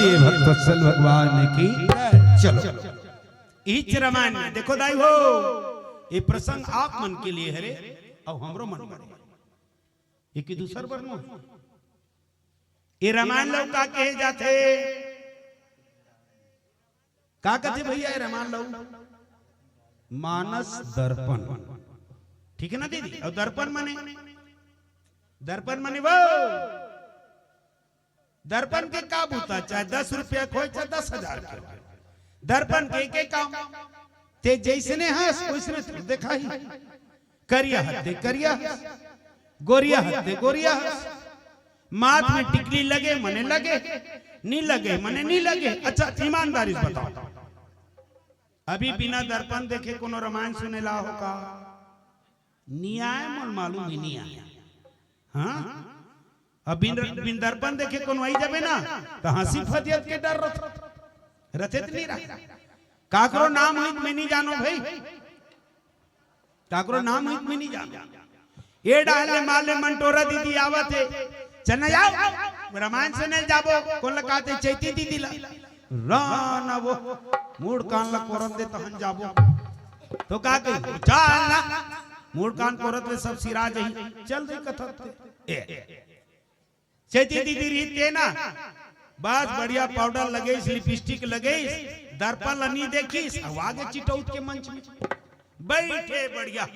ये भक्तवत्सल भगवान की। चलो, इच रामायण में देखो दाई हो, ये प्रसंग आप मन के लिए हरे, अउ हमरो मन बर। ये कि दूसर बर नो? ये रामायण लो का कहे जाथे? का कथे भैया ये रामायण लो? मानस दर्पण। ठीक है ना दीदी? अउ दर्पण माने, दर्पण माने वो दर्पण के का बूता, चाहे दस रुपया के होय, चाहे दस हजार के होय। दर्पण के, के काम, ते जइसने हस, ओइसने तो देखाही। करिया हस ते करिया हस, गोरिया हस ते गोरिया हस। माथ में टिकली लगे, मने लगे, नी लगे, मने नी लगे। अच्छा, ईमानदारी से बताओ, अभी बिना दर्पण देखे कोनो रामायण सुने ला हो का? नी आय, मोर मालूम ही नी आय। हाँ, अब बिन, बिन दर्पण देखे कोनो आई जाबे ना, त हंसी फदियत के डर रथ, रथे त नी रहे। काकरो नाम होई त मैं नी जानो भाई, काकरो नाम होई त मैं नी जानो। ये डाहर ले माले मंटोरा दीदी आवत हे, चल ना जाओ, रामायण सुने जाबो, कोन ला कहथे चैती दीदी ला। राना वो मुड़ कान ला कोरत दे तहन जाबो। तो का कही, चल ना, मुड़ कान कोरत ले सब सिरा जही, चल रे कथा ते। ए, चैती दीदी रही ते ना, बस बढ़िया पाउडर लगेस, लिपस्टिक लगेस, दर्पण ला नी देखिस, अउ आगे चिटौत के मंच में बैठे बढ़िया।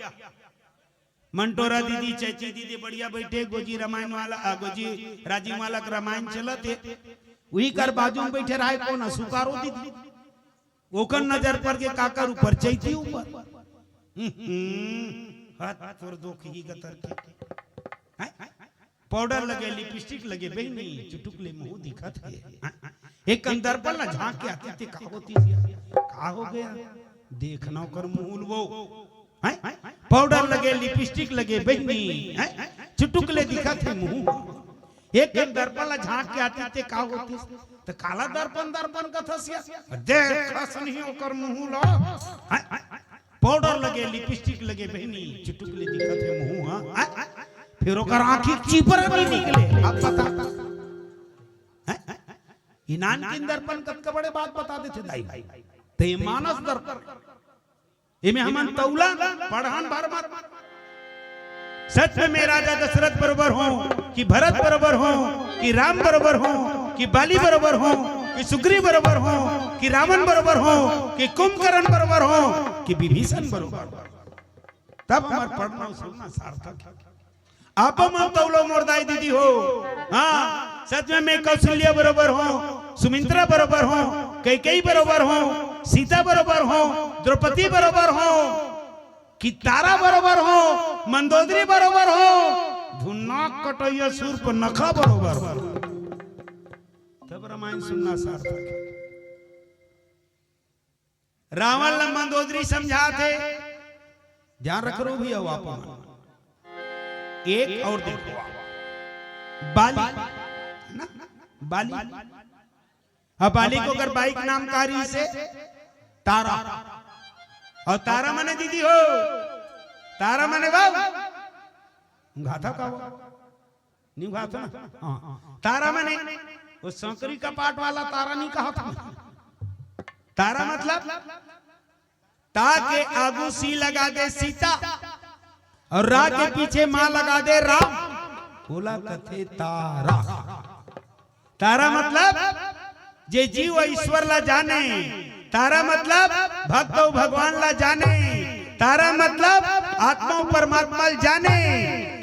मंटोरा दीदी, चैती दीदी बढ़िया बैठे, गोजी रामायण वाला, आ, गोजी राजिम वाला के रामायण चलत हे। उही कर बाजू में बैठे रहे कोन, सुकारो दीदी। ओकर नजर पर के काकर ऊपर, चैती ऊपर। हम्म, हाथ तोर दो खही गतर के। हैं? पाउडर लगे, लिपस्टिक लगे, बहिनी, चुटुक ले मुंह दिखत हे। एक कन दर्पण ला झांक के आतिस ते का होतिस? का हो गया? देखना ओकर मुंह वो। हैं? पाउडर लगे, लिपस्टिक लगे, बहिनी, हैं? चुटुक ले दिखत हे मुंह। एक कन दर्पण ला झांक के आतिस ते का होतिस? त काला दर्पण, दर्पण कथस या? देखस नहीं ओकर मुंह ला। हैं? पाउडर लगे, लिपस्टिक लगे, बहिनी, चुटुक ले दिखत हे मुंह, हाँ? हैं? फिर ओकर आंखी चीपर नी निकले। अब बता। हैं? ई नानकिन दर्पण कतका बड़े बात बता देथे दाई। ते मानस दर्पण। एमे हमन तौला पढ़ान भर मत। सच में मैं राजा दशरथ बरोबर हों कि भरत बरोबर हों कि राम बरोबर हों कि बाली बरोबर हों कि सुग्रीव बरोबर हों कि रावण बरोबर हों कि कुंभकर्ण बरोबर हों कि विभीषण बरोबर हों, तब हमर पढ़ना सुनना सार्थक हे। आप मन तौलो मोर दाई दीदी हो। हाँ, सच में मैं कौशल्या बरोबर हों, सुमित्रा बरोबर हों, कैकेयी बरोबर हों, सीता बरोबर हों, द्रौपदी बरोबर हों, कि तारा बरोबर हों, मंदोदरी बरोबर हों, धुन नाक कटइया सूर्पनखा बरोबर हों। तब रामायण सुनना सार्थक हे। रावण ल मंदोदरी समझात हे, ध्यान रख रो भैया, आप मन। एक और देखो आप, बाली, है ना? बाली। अब बाली के ओकर बाई के नाम का रहिसे? तारा। अउ तारा माने दीदी हो, तारा माने बाबू। घाथा का हो? नी कहत ना? हाँ। तारा माने वो संकरी कपाट वाला तारा नी कहत ना। तारा मतलब ता के आगू सी लगा दे सीता अउ रा के पीछे मा लगा दे राम, ओला कथे तारा। तारा मतलब जे जीव अउ ईश्वर ला जाने, तारा मतलब भक्त अउ भगवान ला जाने, तारा मतलब आत्मा अउ परमात्मा ला जाने,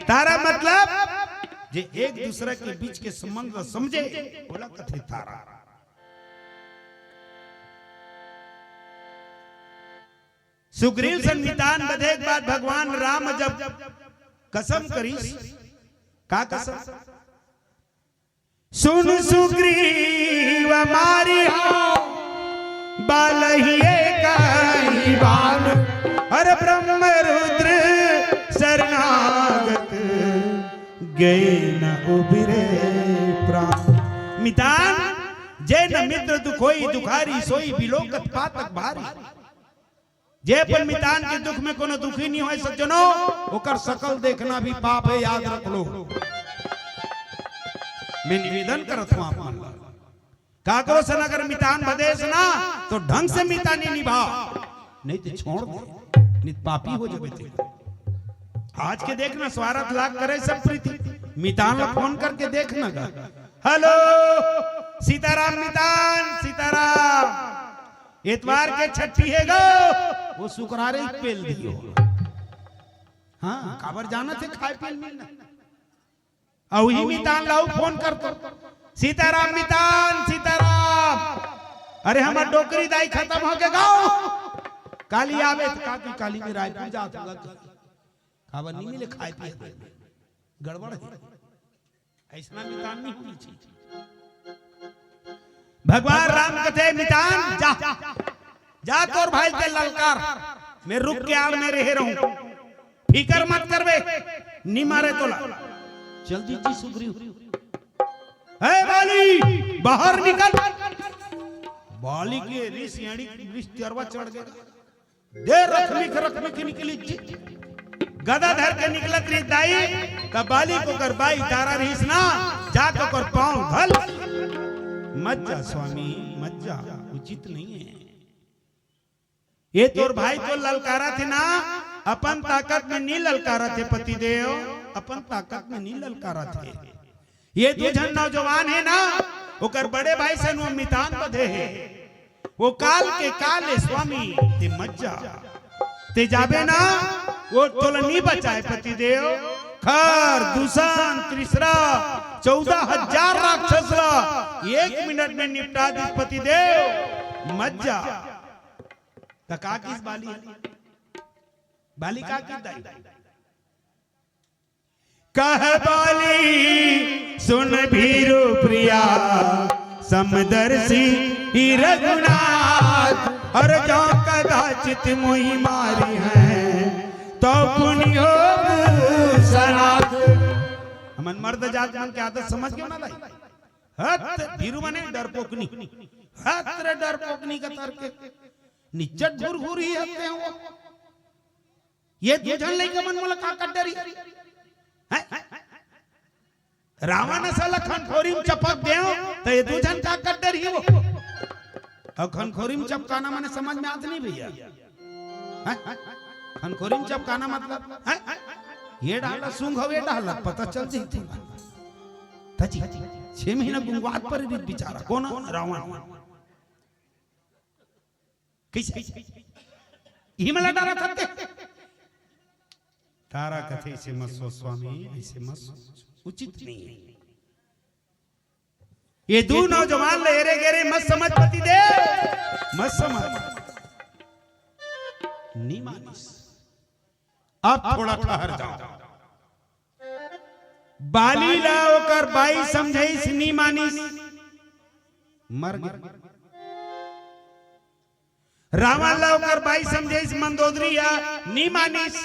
तारा मतलब जे एक दूसरा के बीच के संबंध ला समझे, ओला कथे तारा। सुग्रीव सन मितान बधे के बाद भगवान राम जब कसम करिस, का कसम? सुन सुग्रीव मारिहौं बालहिं एकहि बान, अर ब्रह्म रुद्र सरनागत गए न उबिरे प्रान। मितान, जे न मित्र दुख होई दुखारी, सोई बिलोकत पातक भारी। जे अपन मितान के दुख में कोनो दुखी नहीं होय सज्जनो, ओकर शकल देखना भी पाप हे, याद रख लो। मैं निवेदन करत हूं आप मन ला। काकरो सन अगर मितान बदेस ना, तो ढंग से मितानी निभाव, नहीं तो छोड़ दे, नहीं तो पापी हो जाबे ते। आज के देख ना, स्वारथ लाग करे सब प्रीति, मितान ला फोन करके देख ना गा। हेलो, सीताराम मितान, सीताराम। एतवार के छट्ठी हे गो, वो सुकरारे ही पेल दियो। हाँ, काबर जाना थे खाए पिए मिलना। अउ ही मितान ला अउ फोन करतो, सीताराम मितान, सीताराम। अरे हमर डोकरी दाई खतम होगे गो। काली आबे त का कि काली में रायपुर जात होगा कि काबर नहीं मिले खाए पिए। गड़बड़ हे। अइसना मितान नहीं होनी चाहिए। भगवान राम कथे मितान जा, जा तोर भाई के ललकार, मैं रुक के आड़ में रहे रहूं, फिकर मत करबे, नी मारे तोला। चल दी जी सुग्रीव। हे बाली, बाहर निकल। बाली के रिस यानी रिस तेरवा चढ़ गया। दे रखमी के रखमी के निकली जी। गदा धर के निकलत रही दाई, तब बाली को कर बाई तारा रहीस ना, जाके ओकर पांव धल। मत जा स्वामी, मत जा, उचित नहीं है। ये तोर भाई तो ललकारा थे ना, अपन ताकत में नहीं ललकारा थे पतिदेव, अपन ताकत में नहीं ललकारा थे। ये दू झन नौजवान हे ना, ओकर बड़े भाई से नो मितान बधे हे। वो काल के काल हे स्वामी, ते मत जा। ते जाबे ना, वो तोला नी बचाए पतिदेव। खर, दूषण, त्रिसरा, चौदह हजार राक्षस ला एक मिनट में निपटा दिस पतिदेव। मत जा। त का किस बाली? बाली का किस दाई? कह बाली सुन भीरु प्रिया, समदर्शी ही रघुनाथ, और जो कदाचित मोहि मारिहैं, तो पुनि होब सनाथ। हमन मर्द जात मन के आदत समझ गेव ना दाई? हत भीरु मने डरपोकनी, हत रे डरपोकनी का तरके निच्चट घुरघुरी हते हो। ये दू झन लइका मन मोला का कर डरी? हैं? रावण असन ला खनखोरी म चपक देव, त ये दू झन का कर डरी वो? अउ खनखोरी म चपकाना मने समझ में आत नहीं भैया? हैं? खनखोरी म चपकाना मतलब, हैं? ये डाला सूंघ हो, ये डाला पता चल जही। तजी, छह महीना गुंगवात पर भी बेचारा, कोन? रावण। कइसे? इही मन ला डरत हते। तारा कथे, "अइसे मत सोच स्वामी, अइसे मत सोच, उचित नहीं है।" ये दू नौजवान ला एरे गेरे मत समझ पतिदेव, मत समझ। नी मानिस। अब थोड़ा ठहर जाव। बाली ला ओकर बाई समझाइस, नी मानिस, मर गे। रावण ला ओकर बाई समझाइस, मंदोदरी हा, नी मानिस,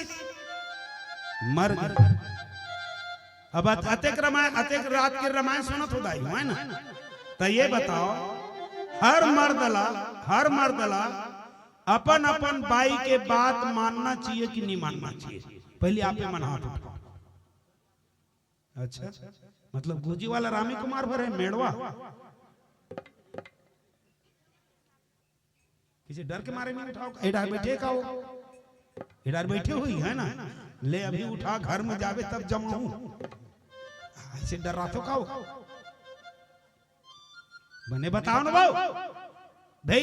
मर गे। अब अत-, अतेक रामायण, अतेक रात के रामायण सुनत हो दाई, है ना? त ये बताव, हर मर्द ला, हर मर्द ला अपन अपन बाई के बात मानना चाहिए कि नहीं मानना चाहिए? पहले आप मन हाथ उठाव। अच्छा, मतलब गोजी वाला रामी कुमार भर हे मेड़वा, किसी डर के मारे नहीं उठाव। ए डार बैठे का हो, ए डार बैठे हुई है ना, ले अभी उठा, घर में जाबे तब जमाहूं। अइसे डराथो का हो? बने बताव ना बाऊ। भाई,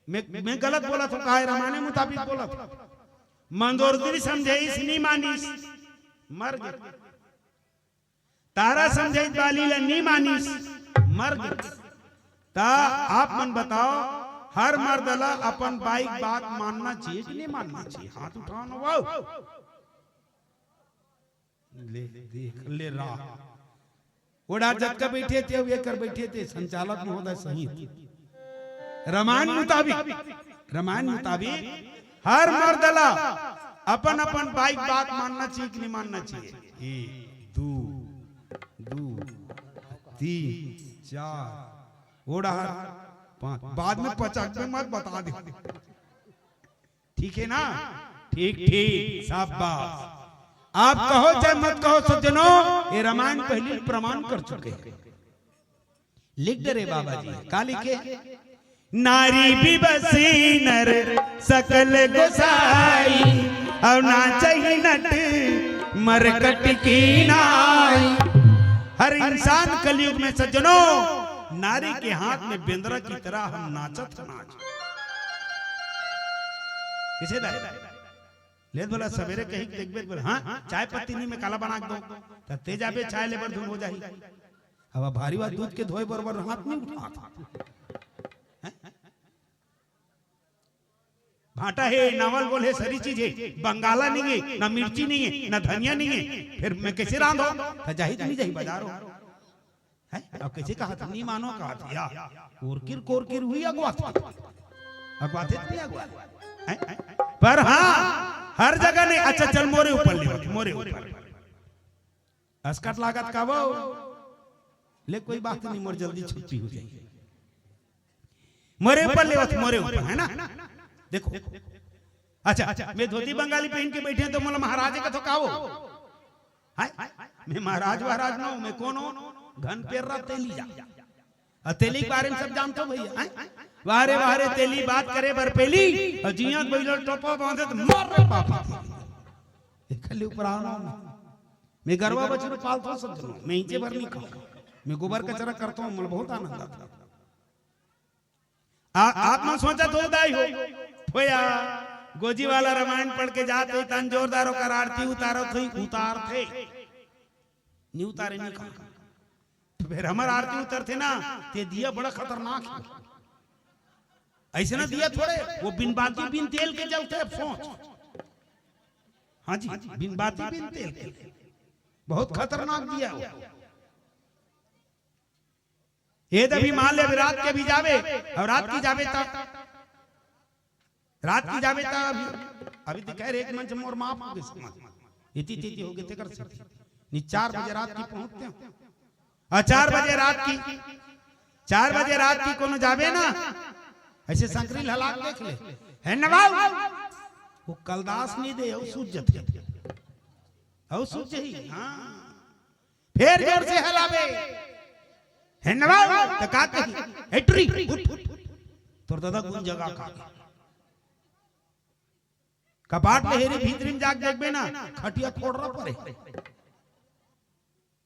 मैं, मैं गलत बोलत हों का? रामायण मुताबिक बोलत हों। मंदोदरी समझाइस, नी मानिस, मर गे। तारा समझाइस, बाली ला नी मानिस, मर गे। त आप मन बताव, हर मर्द ला अपन बाई के बात मानना चाहिए कि नहीं मानना चाहिए? हाथ उठाव ना बाऊ। ले, देख, ले रहा। ओ डार जतका बैठे थे, अउ एकर बैठे थे, संचालक महोदय सहित। रामायण मुताबिक, रामायण मुताबिक हर मर्द ला अपन अपन बाई के बात मानना चाहिए कि नहीं मानना चाहिए? एक, दू, दू, तीन, चार, ओ डार पाँच। बाद में पचक में मत बता दे। ठीक है ना? ठीक, ठीक, शाबाश। आप कहो चाहे मत कहो सज्जनों, ये रामायण पहले ही प्रमाण कर चुके हैं। लिख दे रे बाबा जी, का लिखे? नारी बिबसी नर सकल गोसाई, अउ नाचहि नट मरकट की नाई। हर इंसान कलयुग में सज्जनों, नारी के हाथ में बेंदरा की तरह हम नाचत नाच। किसे दा? ले बोला, सवेरे कही के देखबे, बोला, "हाँ, चाय पत्ती नहीं में काला बना के दो।" त ते जाबे चाय ले बर धुन हो जाही। अब भारी बात, दूध के धोए बरोबर हाथ नहीं उठात। हैं? भाटा हे, नावल गोल हे, सरी चीज हे, बंगाला नहीं है, ना मिर्ची नहीं है, ना धनिया नहीं है, फिर मैं कैसे रांधो? त जाही त नहीं जाही बाजारो। हैं? अब कैसे कहा था? नहीं मानो कहा था या। कोरकिर कोरकिर हुई अगवा था। अगवा थे नहीं अगवा। हैं? पर हाँ, हर जगह नहीं। अच्छा चल मोरे ऊपर ले, मोरे ऊपर। अस्कट लागत का वो। ले कोई बात नहीं, मोर जल्दी छुट्टी हो जाएगी। मोरे ऊपर लेवत, मोरे ऊपर, है ना? देखो, अच्छा, मैं धोती बंगाली पहन के बैठे हैं तो मोला महाराज का तो का वो? हाय, मैं महाराज महाराज ना हूँ, मैं कौन हूँ? घन पेर्रा तेली जा। अउ तेली के बारे में सब जानत हो भैया, हैं? वाह रे वाह रे, तेली बात करे बर पेली, अउ जियां बइला टोपा बांधे त मार रे बाप। एखर ले ऊपर आना मैं। मैं गरवा बछरू पालत हूँ सब जनों, मैं इंचे भर नहीं खाऊँ। मैं गोबर कचरा करत हूँ, मोला बहुत आनंद आता। आ, आप मन सोचत हो दाई हो, होया, गोजी वाला रामायण पढ़ के जात हो, तन जोरदार ओकर आरती उतारत हो, उतारथे। नहीं उतारे, नहीं कहा। तो फिर हमर आरती उतरथे ना, ते दिया बड़ा खतरनाक है। ऐसे ना दिया थोड़े, वो बिन बाती बिन तेल के जलथे, अब सोच। हाँ जी, बिन बाती बिन तेल के। बहुत खतरनाक दिया वो। ये तो अभी मान ले, अभी रात के भी जावे, अउ रात की जावे त, रात की जावे त अभी, अभी तो कह रहे एक मन से मोर माफ हो गए समाज। इति तिति हो गए तेकर से। नहीं, चार बजे रात की पहुंचते हो। अउ चार बजे रात की, चार बजे रात की कोनो जावे ना, ऐसे संकरी हलाक देख ले। है ना बाबू? वो कलदास नहीं दे, अउ सूझ जथे। अउ सूझ ही, हाँ। फेर जोर से हलावे। है ना बाबू? त का कही? हेटरी, उठ, उठ। तोर दादा गुन जगा का। कपाट ले हेरी भीतरी में जाके देखबे ना, खटिया खोड़ रहा परे।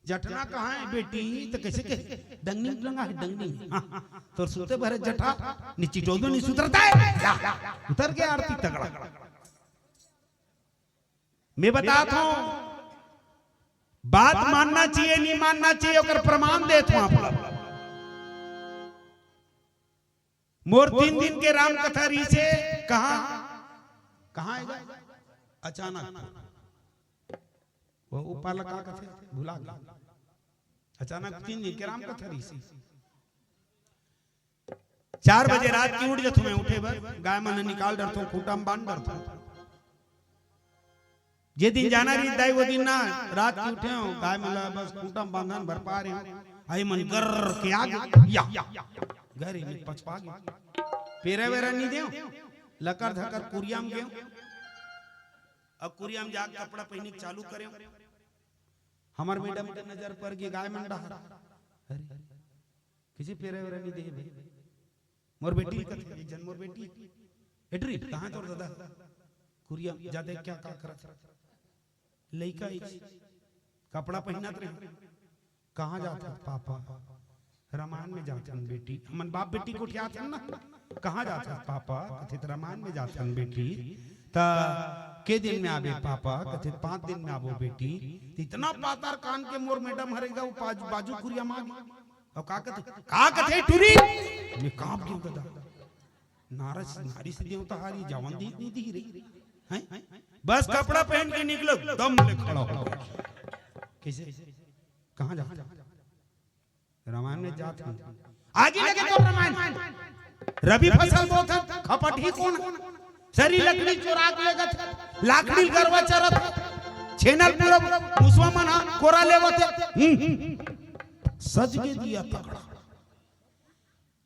जठना कहाँ है बेटी? त कैसे कहे? डंगनी लंगा है, डंगनी। हाँ, तोर सुते भरे जठा, नी चिटोदो नी सुधरता है। जा, उतर के आरती तगड़ा। मैं बतात हूँ, बात मानना चाहिए, नहीं मानना चाहिए, ओकर प्रमाण देत हूँ आप लोग। मोर तीन दिन के राम कथा रहिसे, कहाँ, कहाँ आएगा? अचानक। वो ऊपर ला का कथे? भुला गया। अचानक तीन दिन के राम कथा रहिसे। चार बजे रात की उठ जथों मैं उठे बर, गाय मन निकाल डरथों, खूंटा म बांध डरथों। जे दिन जाना रही दाई, वो दिन ना रात की उठे हो, गाय मन ला बस खूंटा म बांधन भर पा रहे हो। आई मन गर्र के आगे, या, घर में पचपा गए। पेरा वेरा नहीं देव, लकर धकर कुरिया म गेव। अब कुरिया म जाके कपड़ा पहने के चालू करेव। हमर मैडम के नजर पर गे गाय मन डहर। अरे, किसी पेरा वेरा नहीं दे भाई। मोर बेटी कथे, एक जन मोर बेटी। हेटरी, कहाँ तोर दादा? कुरिया, जा देख क्या का करत हे। लइका इच, कपड़ा पहिनत रहे। कहाँ जात हस पापा? रामायण में जात हन बेटी। हमन बाप बेटी गोठियात हन ना। कहाँ जात हस पापा? कथे त रामायण में जात हन बेटी। त के दिन में आबे पापा? कथे पाँच दिन में आबो बेटी। त इतना पातर कान के मोर मैडम हरे गा, वो बाजू, बाजू कुरिया माँ। अउ का कथे? का कथे टुरी? मैं कांप गेंव दादा। नारस, नारी से देवता हारी जावन दी नहीं दी रे। हैं? बस कपड़ा पहन के निकलो, दम ले खड़ा हो। कैसे? कहाँ जात हस? रामायण में जात हन। आगी लगे तो रामायण। रबी फसल बोत हन, खपटही कोन? सरी लकड़ी चोरा के लेगत, लाकड़ी गरवा चरत, छेनल पूरा मुसवा मन हा कोरा लेवत। हम्म। सज के दिया तगड़ा।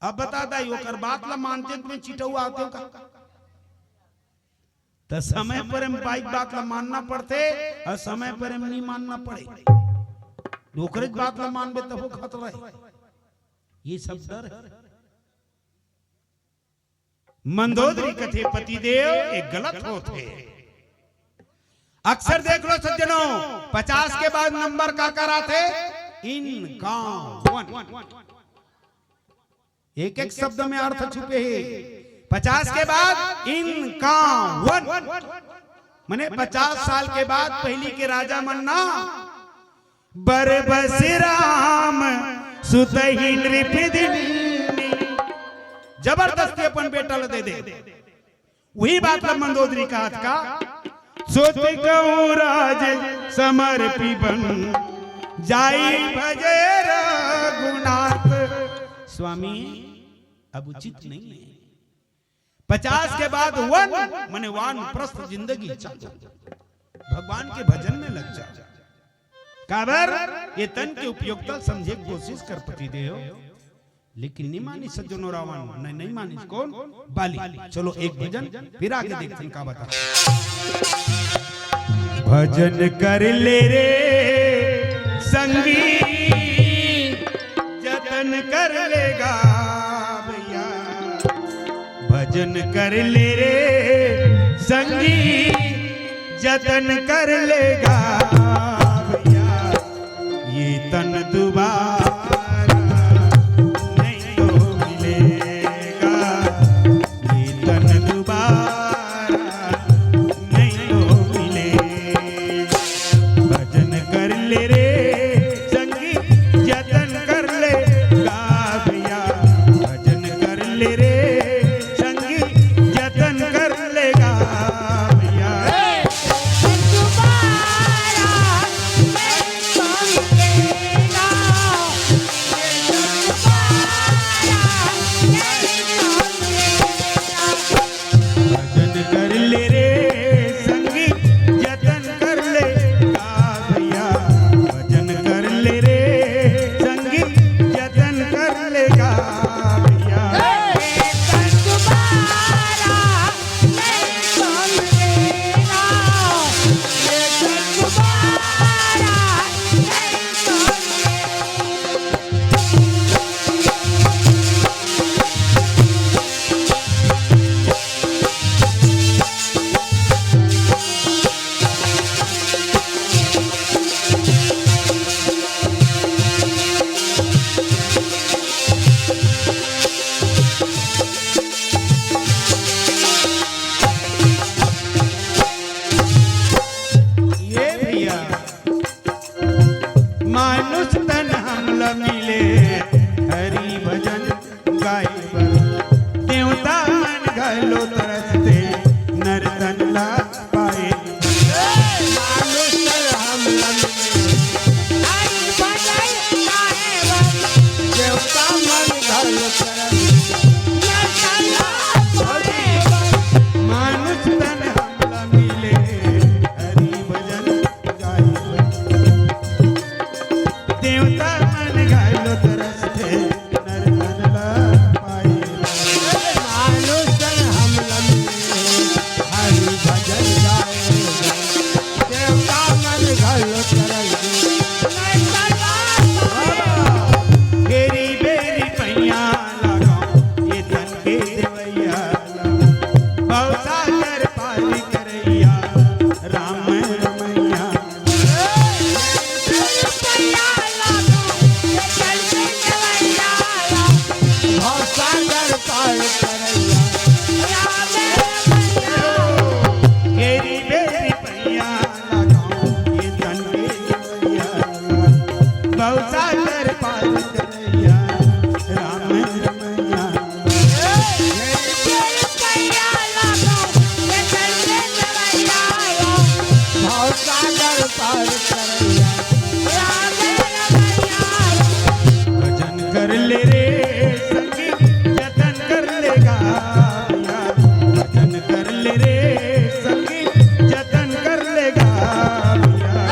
अब बता दाई, ओकर बात ला मानते त मैं चिटऊ आते का? त समय पर हम बाइक बात ला मानना पड़थे, अउ समय पर हम नहीं मानना पड़े। ओकरे बात ला मानबे तब वो खतरा हे। ये सब डर हे। मंदोदरी कथे पतिदेव, ये गलत होत हे। अक्सर देख लो सज्जनों, पचास के बाद नंबर का कराथे? इनकावन। एक एक शब्द में अर्थ छुपे हे। पचास के बाद इनकावन, मने पचास साल के बाद पहिली के राजा मन ना बरबस राम सुतहि नृप दिन्नी। जबरदस्ती अपन बेटा ल दे दे। वही बात ल मंदोदरी कहत का, "सुत कहूँ राज समर्पी बन, जाई भजे रघुनाथ।" स्वामी, अब उचित नहीं है। पचास के बाद वन, मने वानप्रस्थ जिंदगी चालू। भगवान के भजन में लग जा। काबर? ये तन के उपयोगिता समझे के कोशिश कर पतिदेव। लेकिन नहीं मानिस सज्जनो रावण, नहीं, नहीं मानिस। कौन? बाली। चलो एक भजन फिर आगे देखथन का बता। भजन कर ले रे संगी, जतन कर लेगा भैया। भजन कर ले रे संगी, जतन कर लेगा भैया, ये तन दोबारा नहीं तो मिलेगा, ये तन दोबारा नहीं तो मिलेगा। भजन कर ले रे संगी, जतन कर लेगा भैया। भजन कर ले रे संगी, जतन कर लेगा भैया। भजन कर ले रे संगी, जतन कर लेगा भैया। भजन कर ले रे संगी, जतन कर लेगा भैया। ये भैया, मानुष तन हमला मिले, हरि भजन गाए बर। देवता मन घलो तरसथे, नर तन ला पाए। मानुष तन हमला मिले, हरि भजन गाए बर। देवता मन घलो तरसथे, नर तन ला पाए। मानुष तन हमला मिले, हरि भजन गाए बर। देवता मन घलो तरसथे, नर तन ला पाए। मानुष तन हमला मिले, हरि भजन गाए बर। देवता मन घलो तरसथे, नर तन ला पाए। घेरी बेरी पैया लगाओ, ये तन के देवैया ला। भवसागर पार करैया, राम रमैया। भवसागर पार करैया। घेरी बेरी पैया लगाओ, ये तन के देवैया। भवसागर पार करैया, राम रमैया। भवसागर पार करैया। भजन कर ले रे संगी, जतन कर लेगा भैया। भजन कर ले रे संगी, जतन कर लेगा भैया।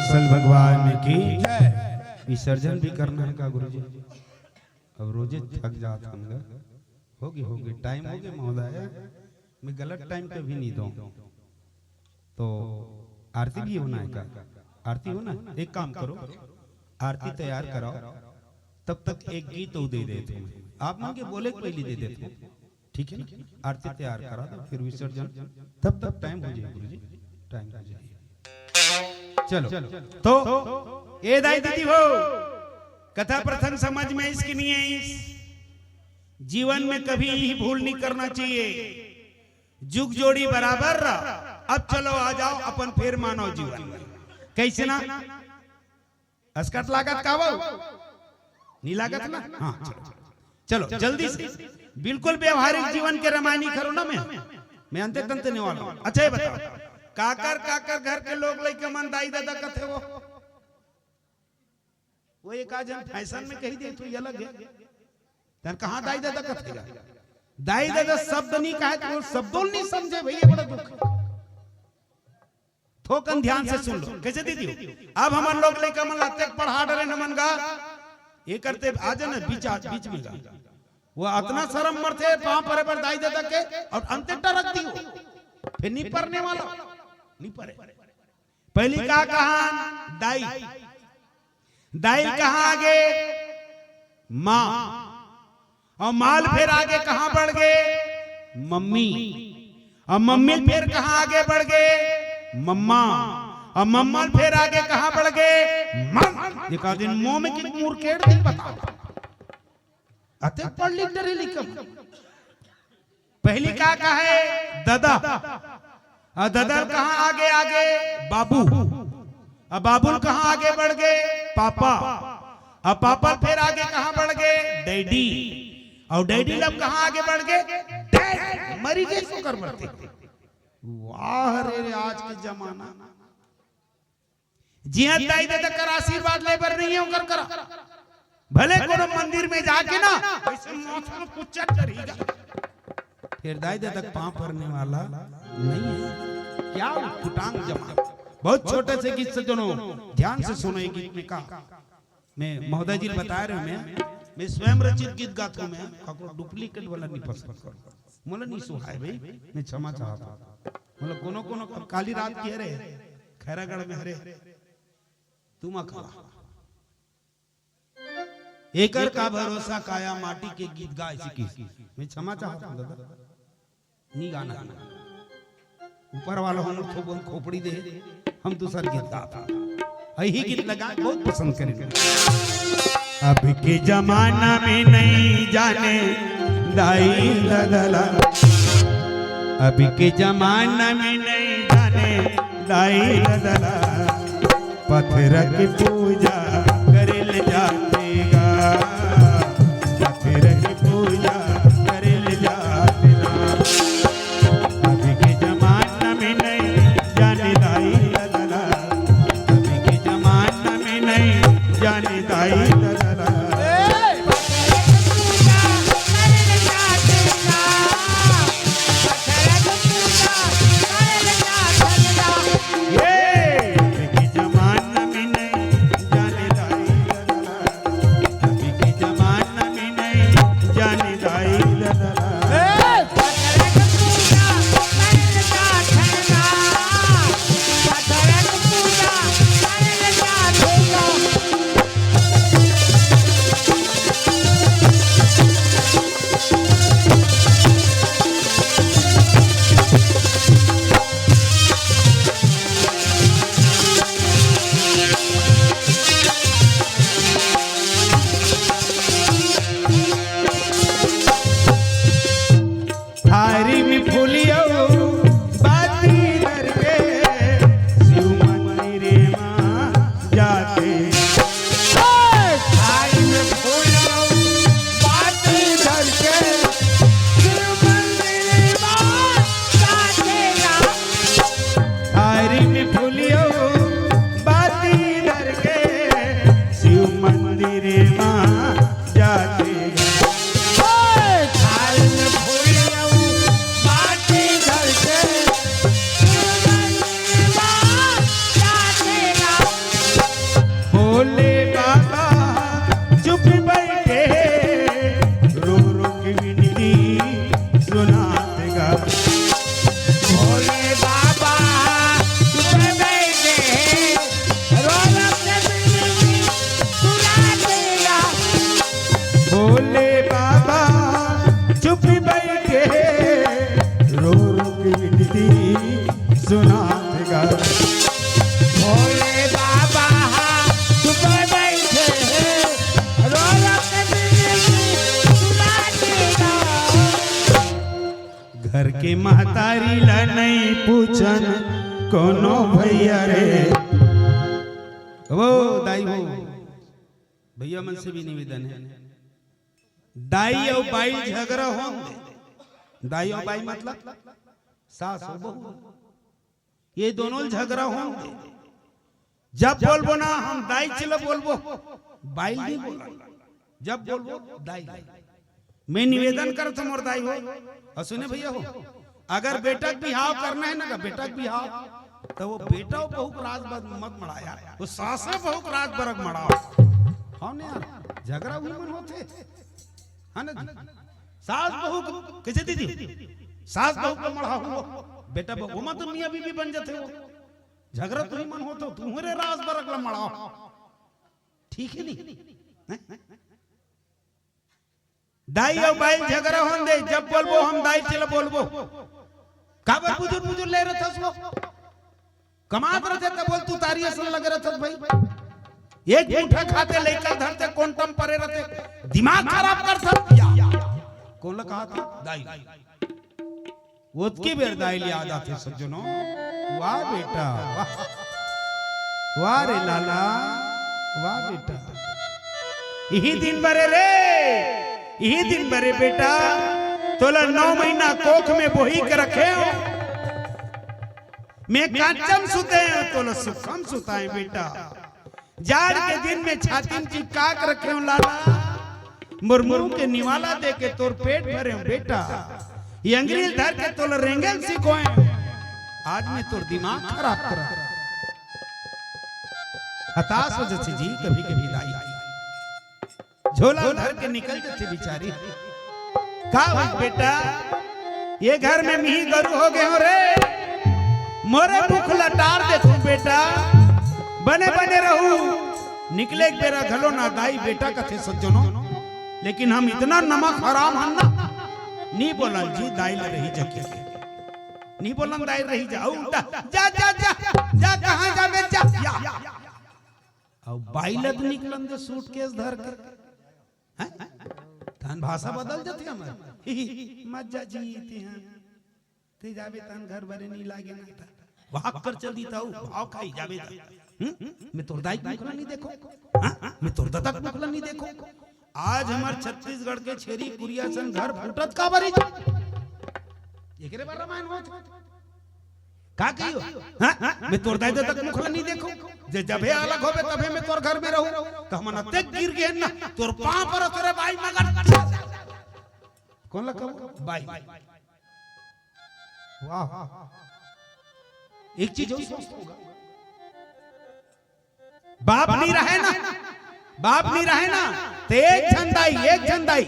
असल भगवान की जय। विसर्जन भी करना है का गुरुजी? अब रोजे थक जात हन गा। होगे, होगे, टाइम होगे महोदय, मैं गलत टाइम पे भी नहीं दूं। तो आरती भी होना है का? आरती होना है? एक काम करो, आरती तैयार कराओ, तब तक एक गीत अउ दे देथों। आप मन के बोले के पहली दे देथों, ठीक है ना? आरती तैयार करा दो, फिर विसर्जन, तब तक टाइम हो जाए गुरुजी, टाइम हो जाए। चलो, तो ए दाई दीदी हो, कथा प्रसंग समझ में आइस कि नहीं आइस? जीवन में कभी भी भूल नहीं करना चाहिए। जुग जोड़ी बराबर रहा। अब चलो आ जाओ अपन फेर मानव जीवन में। कैसे ना? असकट लागत का वो? नहीं लागत ना? हाँ, चलो, चलो, जल्दी से। बिल्कुल व्यवहारिक जीवन के रमायनी करो ना मैं। मैं अंते तंते नहीं वाला हूँ। अच्छा, ये बताओ, काकर, काकर घर के लोग लइका मन दाई ददा कथे वो? वो एक आध झन फैशन में कही दे, तो ये अलग है। तन कहाँ दाई ददा कथे गा? दाई ददा शब्द नहीं कहे तो वो शब्दों नहीं समझे भैया, बड़ा दुख है। थोकन ध्यान से सुन लो। कैसे दीदी हो? अब हमर लोग लइका मन ला अतेक पढ़ा डरे न मन गा, ये करते आ जाना बीच, आ, बीच में गा। वो अतना शरम मरथे, पाँव परे बर दाई ददा के, अउ अंते टरक दियो। फिर नहीं परने वाला, नहीं परे। पहली का कहा? दाई। दाई कहाँ आगे? माँ। अउ माँ ले फेर आगे कहाँ बढ़ गे? मम्मी। अउ मम्मी ले फेर कहाँ आगे बढ़ गे? मम्मा। अउ मम्मा ले फेर आगे कहाँ बढ़ गे? मन। एक आध दिन मोह में कि मुरकेट दी, बताओ। अतेक पढ़ लिख डरे लइका। पहली का कहे? ददा। अउ ददा ले कहाँ आगे, आगे? बाबू। अउ बाबू ले कहाँ आगे बढ़ गे? पापा। अउ पापा ले फेर आगे कहाँ बढ़ गे? डैडी। अउ डैडी ले अब कहाँ आगे बढ़ गे? डैड। मरी गे, सुकर मरते। वाह रे, रे, आज के जमाना। जिहां दाई ददा कर आशीर्वाद ले बर नहीं है, ओकर करा। भले कोनो मंदिर में जाके ना, वैसे मौसम कुछ चढ़ करेगा। फिर दाई ददा के पाँव परने वाला नहीं है। क्या वो फुटांग जमा। बहुत छोटे से गीत से दोनों ध्यान से सुनो, ये गीत में का मैं महोदय जी ल बता रहे हूँ, मैं, मैं स्वयं रचित गीत गात हूँ, मैं काकरो डुप्लीकेट वाला नहीं पसंद करूँ। मोला नहीं सुहाय भाई, मैं क्षमा चाहता हूँ। मोला कोनो कोनो, अब काली रात के हरे, खैरागढ़ में हरे, तुमा कला। एकर का भरोसा काया माटी के गीत गाय सिकिस। मैं क्षमा चाहता हूँ दादा, नी गाना। ऊपर वाला हम थोबन खोपड़ी दे, हम दूसर गीत गात हन। यही गीत लगा, बहुत पसंद करेंगे। अब के जमाना में नहीं जाने दाई ददला, अब के जमाना में नहीं जाने दाई ददला, पत्थर के पूजा करेल जाते गा, पत्थर के पूजा करेल जाते गा। अभी के जमाना में नहीं जाने दाई ददला, अभी के जमाना में नहीं जाने दाई ददला। ये अभी के जमाना में नहीं जाने भोले बाबा चुप बैठे हैं, रो रो के दिल सुना देगा। भोले बाबा चुप बैठे हैं, रो रो के विनती सुना देगा। भोले बाबा चुप बैठे हैं, रो रो के दिल सुना देगा। घर के महतारी ला नहीं पूछन कोनो भैया रे। वो दाई हो, भैया मन से भी निवेदन है, दाई अउ बाई झगड़ा होन दे। दाई अउ बाई मतलब सास अउ बहू, ये दोनों झगड़ा होन दे। जब बोलबो ना, हम दाई च ल बोलबो, बाई ल नहीं बोला। जब बोलबो दाई ल। मैं निवेदन करत हूं मोर दाई हो, अउ सुने भैया हो, अगर बेटा के बिहाव करना है ना, बेटा के बिहाव, त वो बेटा अउ बहू के राज मत मड़ाया, वो सास अउ बहू के राज बरग मड़ाओ। हाँ ना यार, झगड़ा उही मन होथे, है ना जी? सास बहू के, कैसे दीदी, सास बहू के मड़ाओ, बेटा बहू, वो मत मियाँ बीवी बन जाथे वो। झगड़ा तुही मन होथे, तुहरे राज बरग ला मड़ाओ। ठीक है नहीं? हैं? दाई अउ बाई झगड़ा होन दे, जब बोलबो हम दाई च ल बोलबो। काबर बुजुर बुजुर ले रथस वो? कमात रथे त बोल, तू तारी असन लगे रथस भाई। एक मुठा खाथे, लइका धरथे, कोंटम परे रथे, दिमाग खराब करथस। या। कोन ल कहा था? दाई। ओतकी बेर दाई ल याद आथे सज्जनो। वाह बेटा, वाह। वाह रे लाला, वाह बेटा। इही दिन बरे रे, इही दिन बरे बेटा, तोला नौ महीना कोख में बोही के रखे हो। मैं कांचम सुते हो, तोला सुखम सुताए बेटा। जाड़ के दिन में छाती में चिपका के रखे हो लाला, मोर मुंह के निवाला दे के तोर पेट भरे हो बेटा। ये अंग्रेज धर के तोला रेंगन सिखोए, आज मैं तोर दिमाग खराब करा। हताश हो जथे जी कभी कभी दाई। झोला धर के निकल जथे बिचारी। का होइस बेटा, ये घर में मिही गरु हो गए हो रे, मोरे मुख ल टार देथू बेटा, बने बने रहू। निकले के बेरा घलो ना दाई बेटा कथे सज्जनो, लेकिन हम इतना नमक हराम हन ना, नी बोलन जी दाई ल रही जके, नी बोलन दाई रही जा, उल्टा जा, जा, जा, जा, कहाँ जाबे जा, या। अउ बाई ल तो निकलन दे सूटकेस धर के। हैं? तहन भाषा बदल जथे हमर। मत जा जी, तेहा। ते जाबे तहन घर बरे नी लागे ना ता। वाक कर चल दी ताऊ, भाव खाई जाबे ता। हम्म? मैं तोर दाई के मुख ला नी देखो। हाँ? मैं तोर ददा के मुख ला नी देखो। आज हमर छत्तीसगढ़ के छेरी कुरिया सन घर फूटत काबर हे? एकरे बर रामायण होत। का कहियो? हाँ? मैं तोर दाई ददा के मुख ला नी देखो। जे जबे अलग होबे तबे मैं तोर घर में रहूं। त हमन अतेक गिर गेन ना, तोर पांव परत हन रे बाई मगर। कोन ला कहूं? बाई। वाह। एक चीज अउ सोच होगा। बाप नी रहे ना, बाप नी रहे ना, त एक झन दाई, एक झन दाई,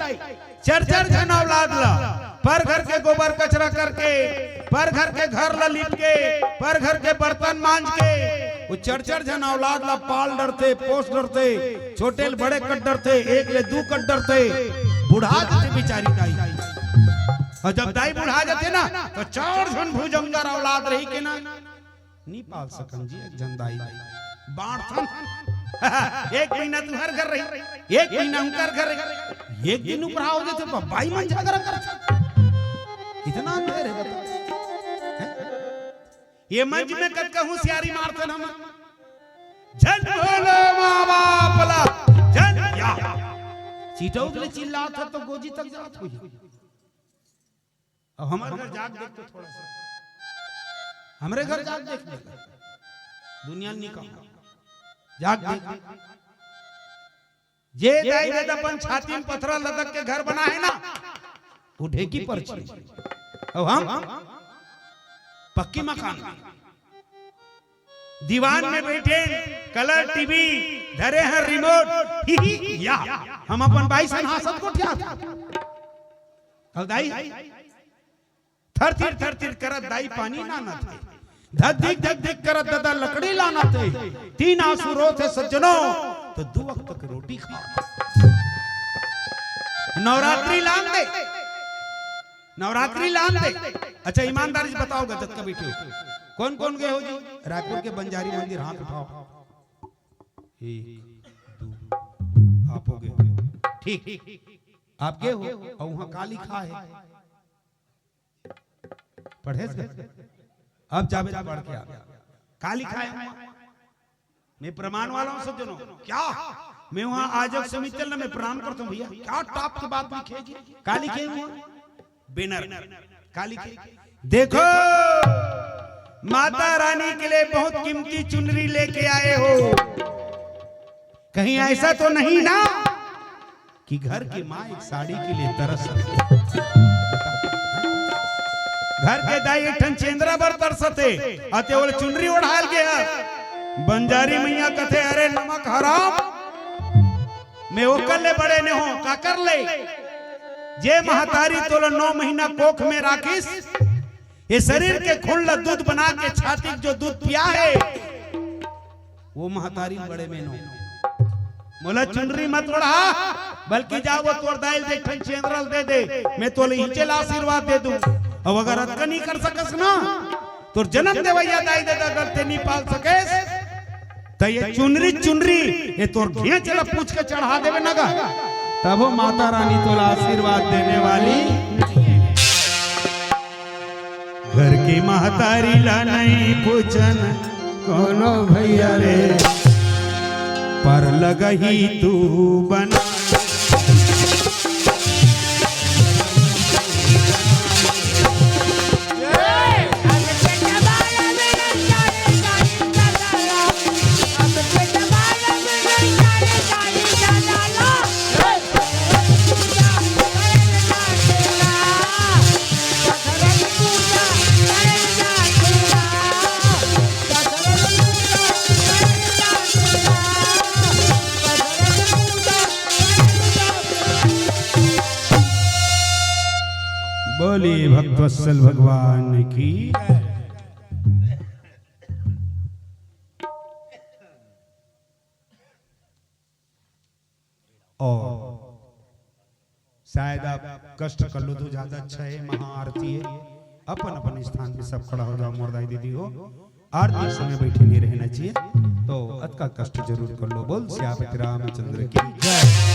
चार चार झन औलाद ला, पर घर के गोबर कचरा करके, पर घर के घर ला लीप के, पर घर के बर्तन मांज के, वो चार चार झन औलाद ला पाल डरथे, पोस डरथे, छोटे ले बड़े कर डरथे, एक ले दू कर डरथे, बुढ़ा जथे बिचारी दाई। अउ जब दाई बुढ़ा जथे ना, त चार झन भुजंगर औलाद रही के ना, नी पाल सकन जी, एक झन दाई बांटथन। एक महीना तुंहर घर रही, एक महीना उंकर घर रही, एक दिन उपराव देथे, बाई मन झगड़ा करथे। कितना अंधेर हे बता। हैं? ये मंच में कतका होशियारी मारथन हम। झन बोलो माँ बाप ला, झन या। चिटौक ले चिल्लात हे त गोजी तक जात होही। अब हमर घर जाके देख तो थोड़ा सा। हमरे घर जाके देख ले। दुनिया ल नी कहूं। जाके देख। जे दाई ददा अपन छाती में पथरा लदक के घर बनाए हे ना, वो ढेंकी परछी। अब हम पक्की मकान में। दीवान में बइठे, कलर टीवी धरे हन, रिमोट, ही, ही, या। हम अपन बाई सन हांसत गोठियात। अउ दाई, थर थिर थर थिर करत दाई पानी लानत हे, धक धिक धक धिक करत ददा लकड़ी लानत हे। तीन आंसू रोत हे सज्जनों, त दू वक्त के रोटी खात। नवरात्रि लान दे, नवरात्रि लान दे। अच्छा, ईमानदारी से बताओ गा, जतका बैठे हो, कौन कौन गए हो जी रायपुर के बंजारी मंदिर? हाथ उठाओ। एक, दू, आप हो गए। ठीक, आप गए हो? अउ उहाँ का लिखा हे? पढ़े से? अब जाबे त पढ़ के आ। का लिखा हे उहाँ? मैं प्रमाण वाला हूँ सज्जनों। क्या? मैं उहाँ आयोजक समिति ल ना मैं प्रणाम करता हूँ भैया। क्या top के बात लिखे जी? का लिखे उहाँ? बैनर। का लिखे? देखो, माता रानी के लिए बहुत कीमती चुनरी लेके आए हो। कहीं ऐसा तो नहीं ना कि घर की माँ एक साड़ी के लिए तरस रही है? घर के दाई एक ठन चेंदरा बर तरसत हे, अते ओला चुनरी ओढ़ाल गे हे। बंजारी मैया कथे, "अरे नमक हराम, मैं ओकर ले बड़े ने हो, काकर ले? जे महतारी तोला नौ महीना कोख में राखिस, ये शरीर के खून ला दूध बना के छाती के जो दूध पिया हे, वो महतारी बड़े में नो। मोला चुनरी मत ओढ़ा, बल्कि जा वो तोर दाई ल दे, एक ठन चेंदरा ल दे दे, मैं तोला इहिंचे ला आशीर्वाद दे दूं। अब अगर अतका नहीं कर सकस ना, तोर जन्म देवैया दाई ददा अगर ते नहीं पाल सकेस, त ये चुनरी, चुनरी, ये तोर घेंच ला पूछ के चढ़ा देवे न गा, तभो माता रानी तोला आशीर्वाद देने वाली नहीं है।" घर की महतारी ला नहीं पूछन कोनो भैया रे, पर लगही तू बना। बोलिए भक्तवत्सल भगवान की। और शायद आप कष्ट कर लो तो ज्यादा अच्छा है, महाआरती है। अपन अपन स्थान पे सब खड़ा हो जाओ, मोर दाई दीदी हो, आरती के समय बैठे नहीं रहना चाहिए। तो अतका कष्ट जरूर कर लो। बोल सियापति रामचंद्र की जय।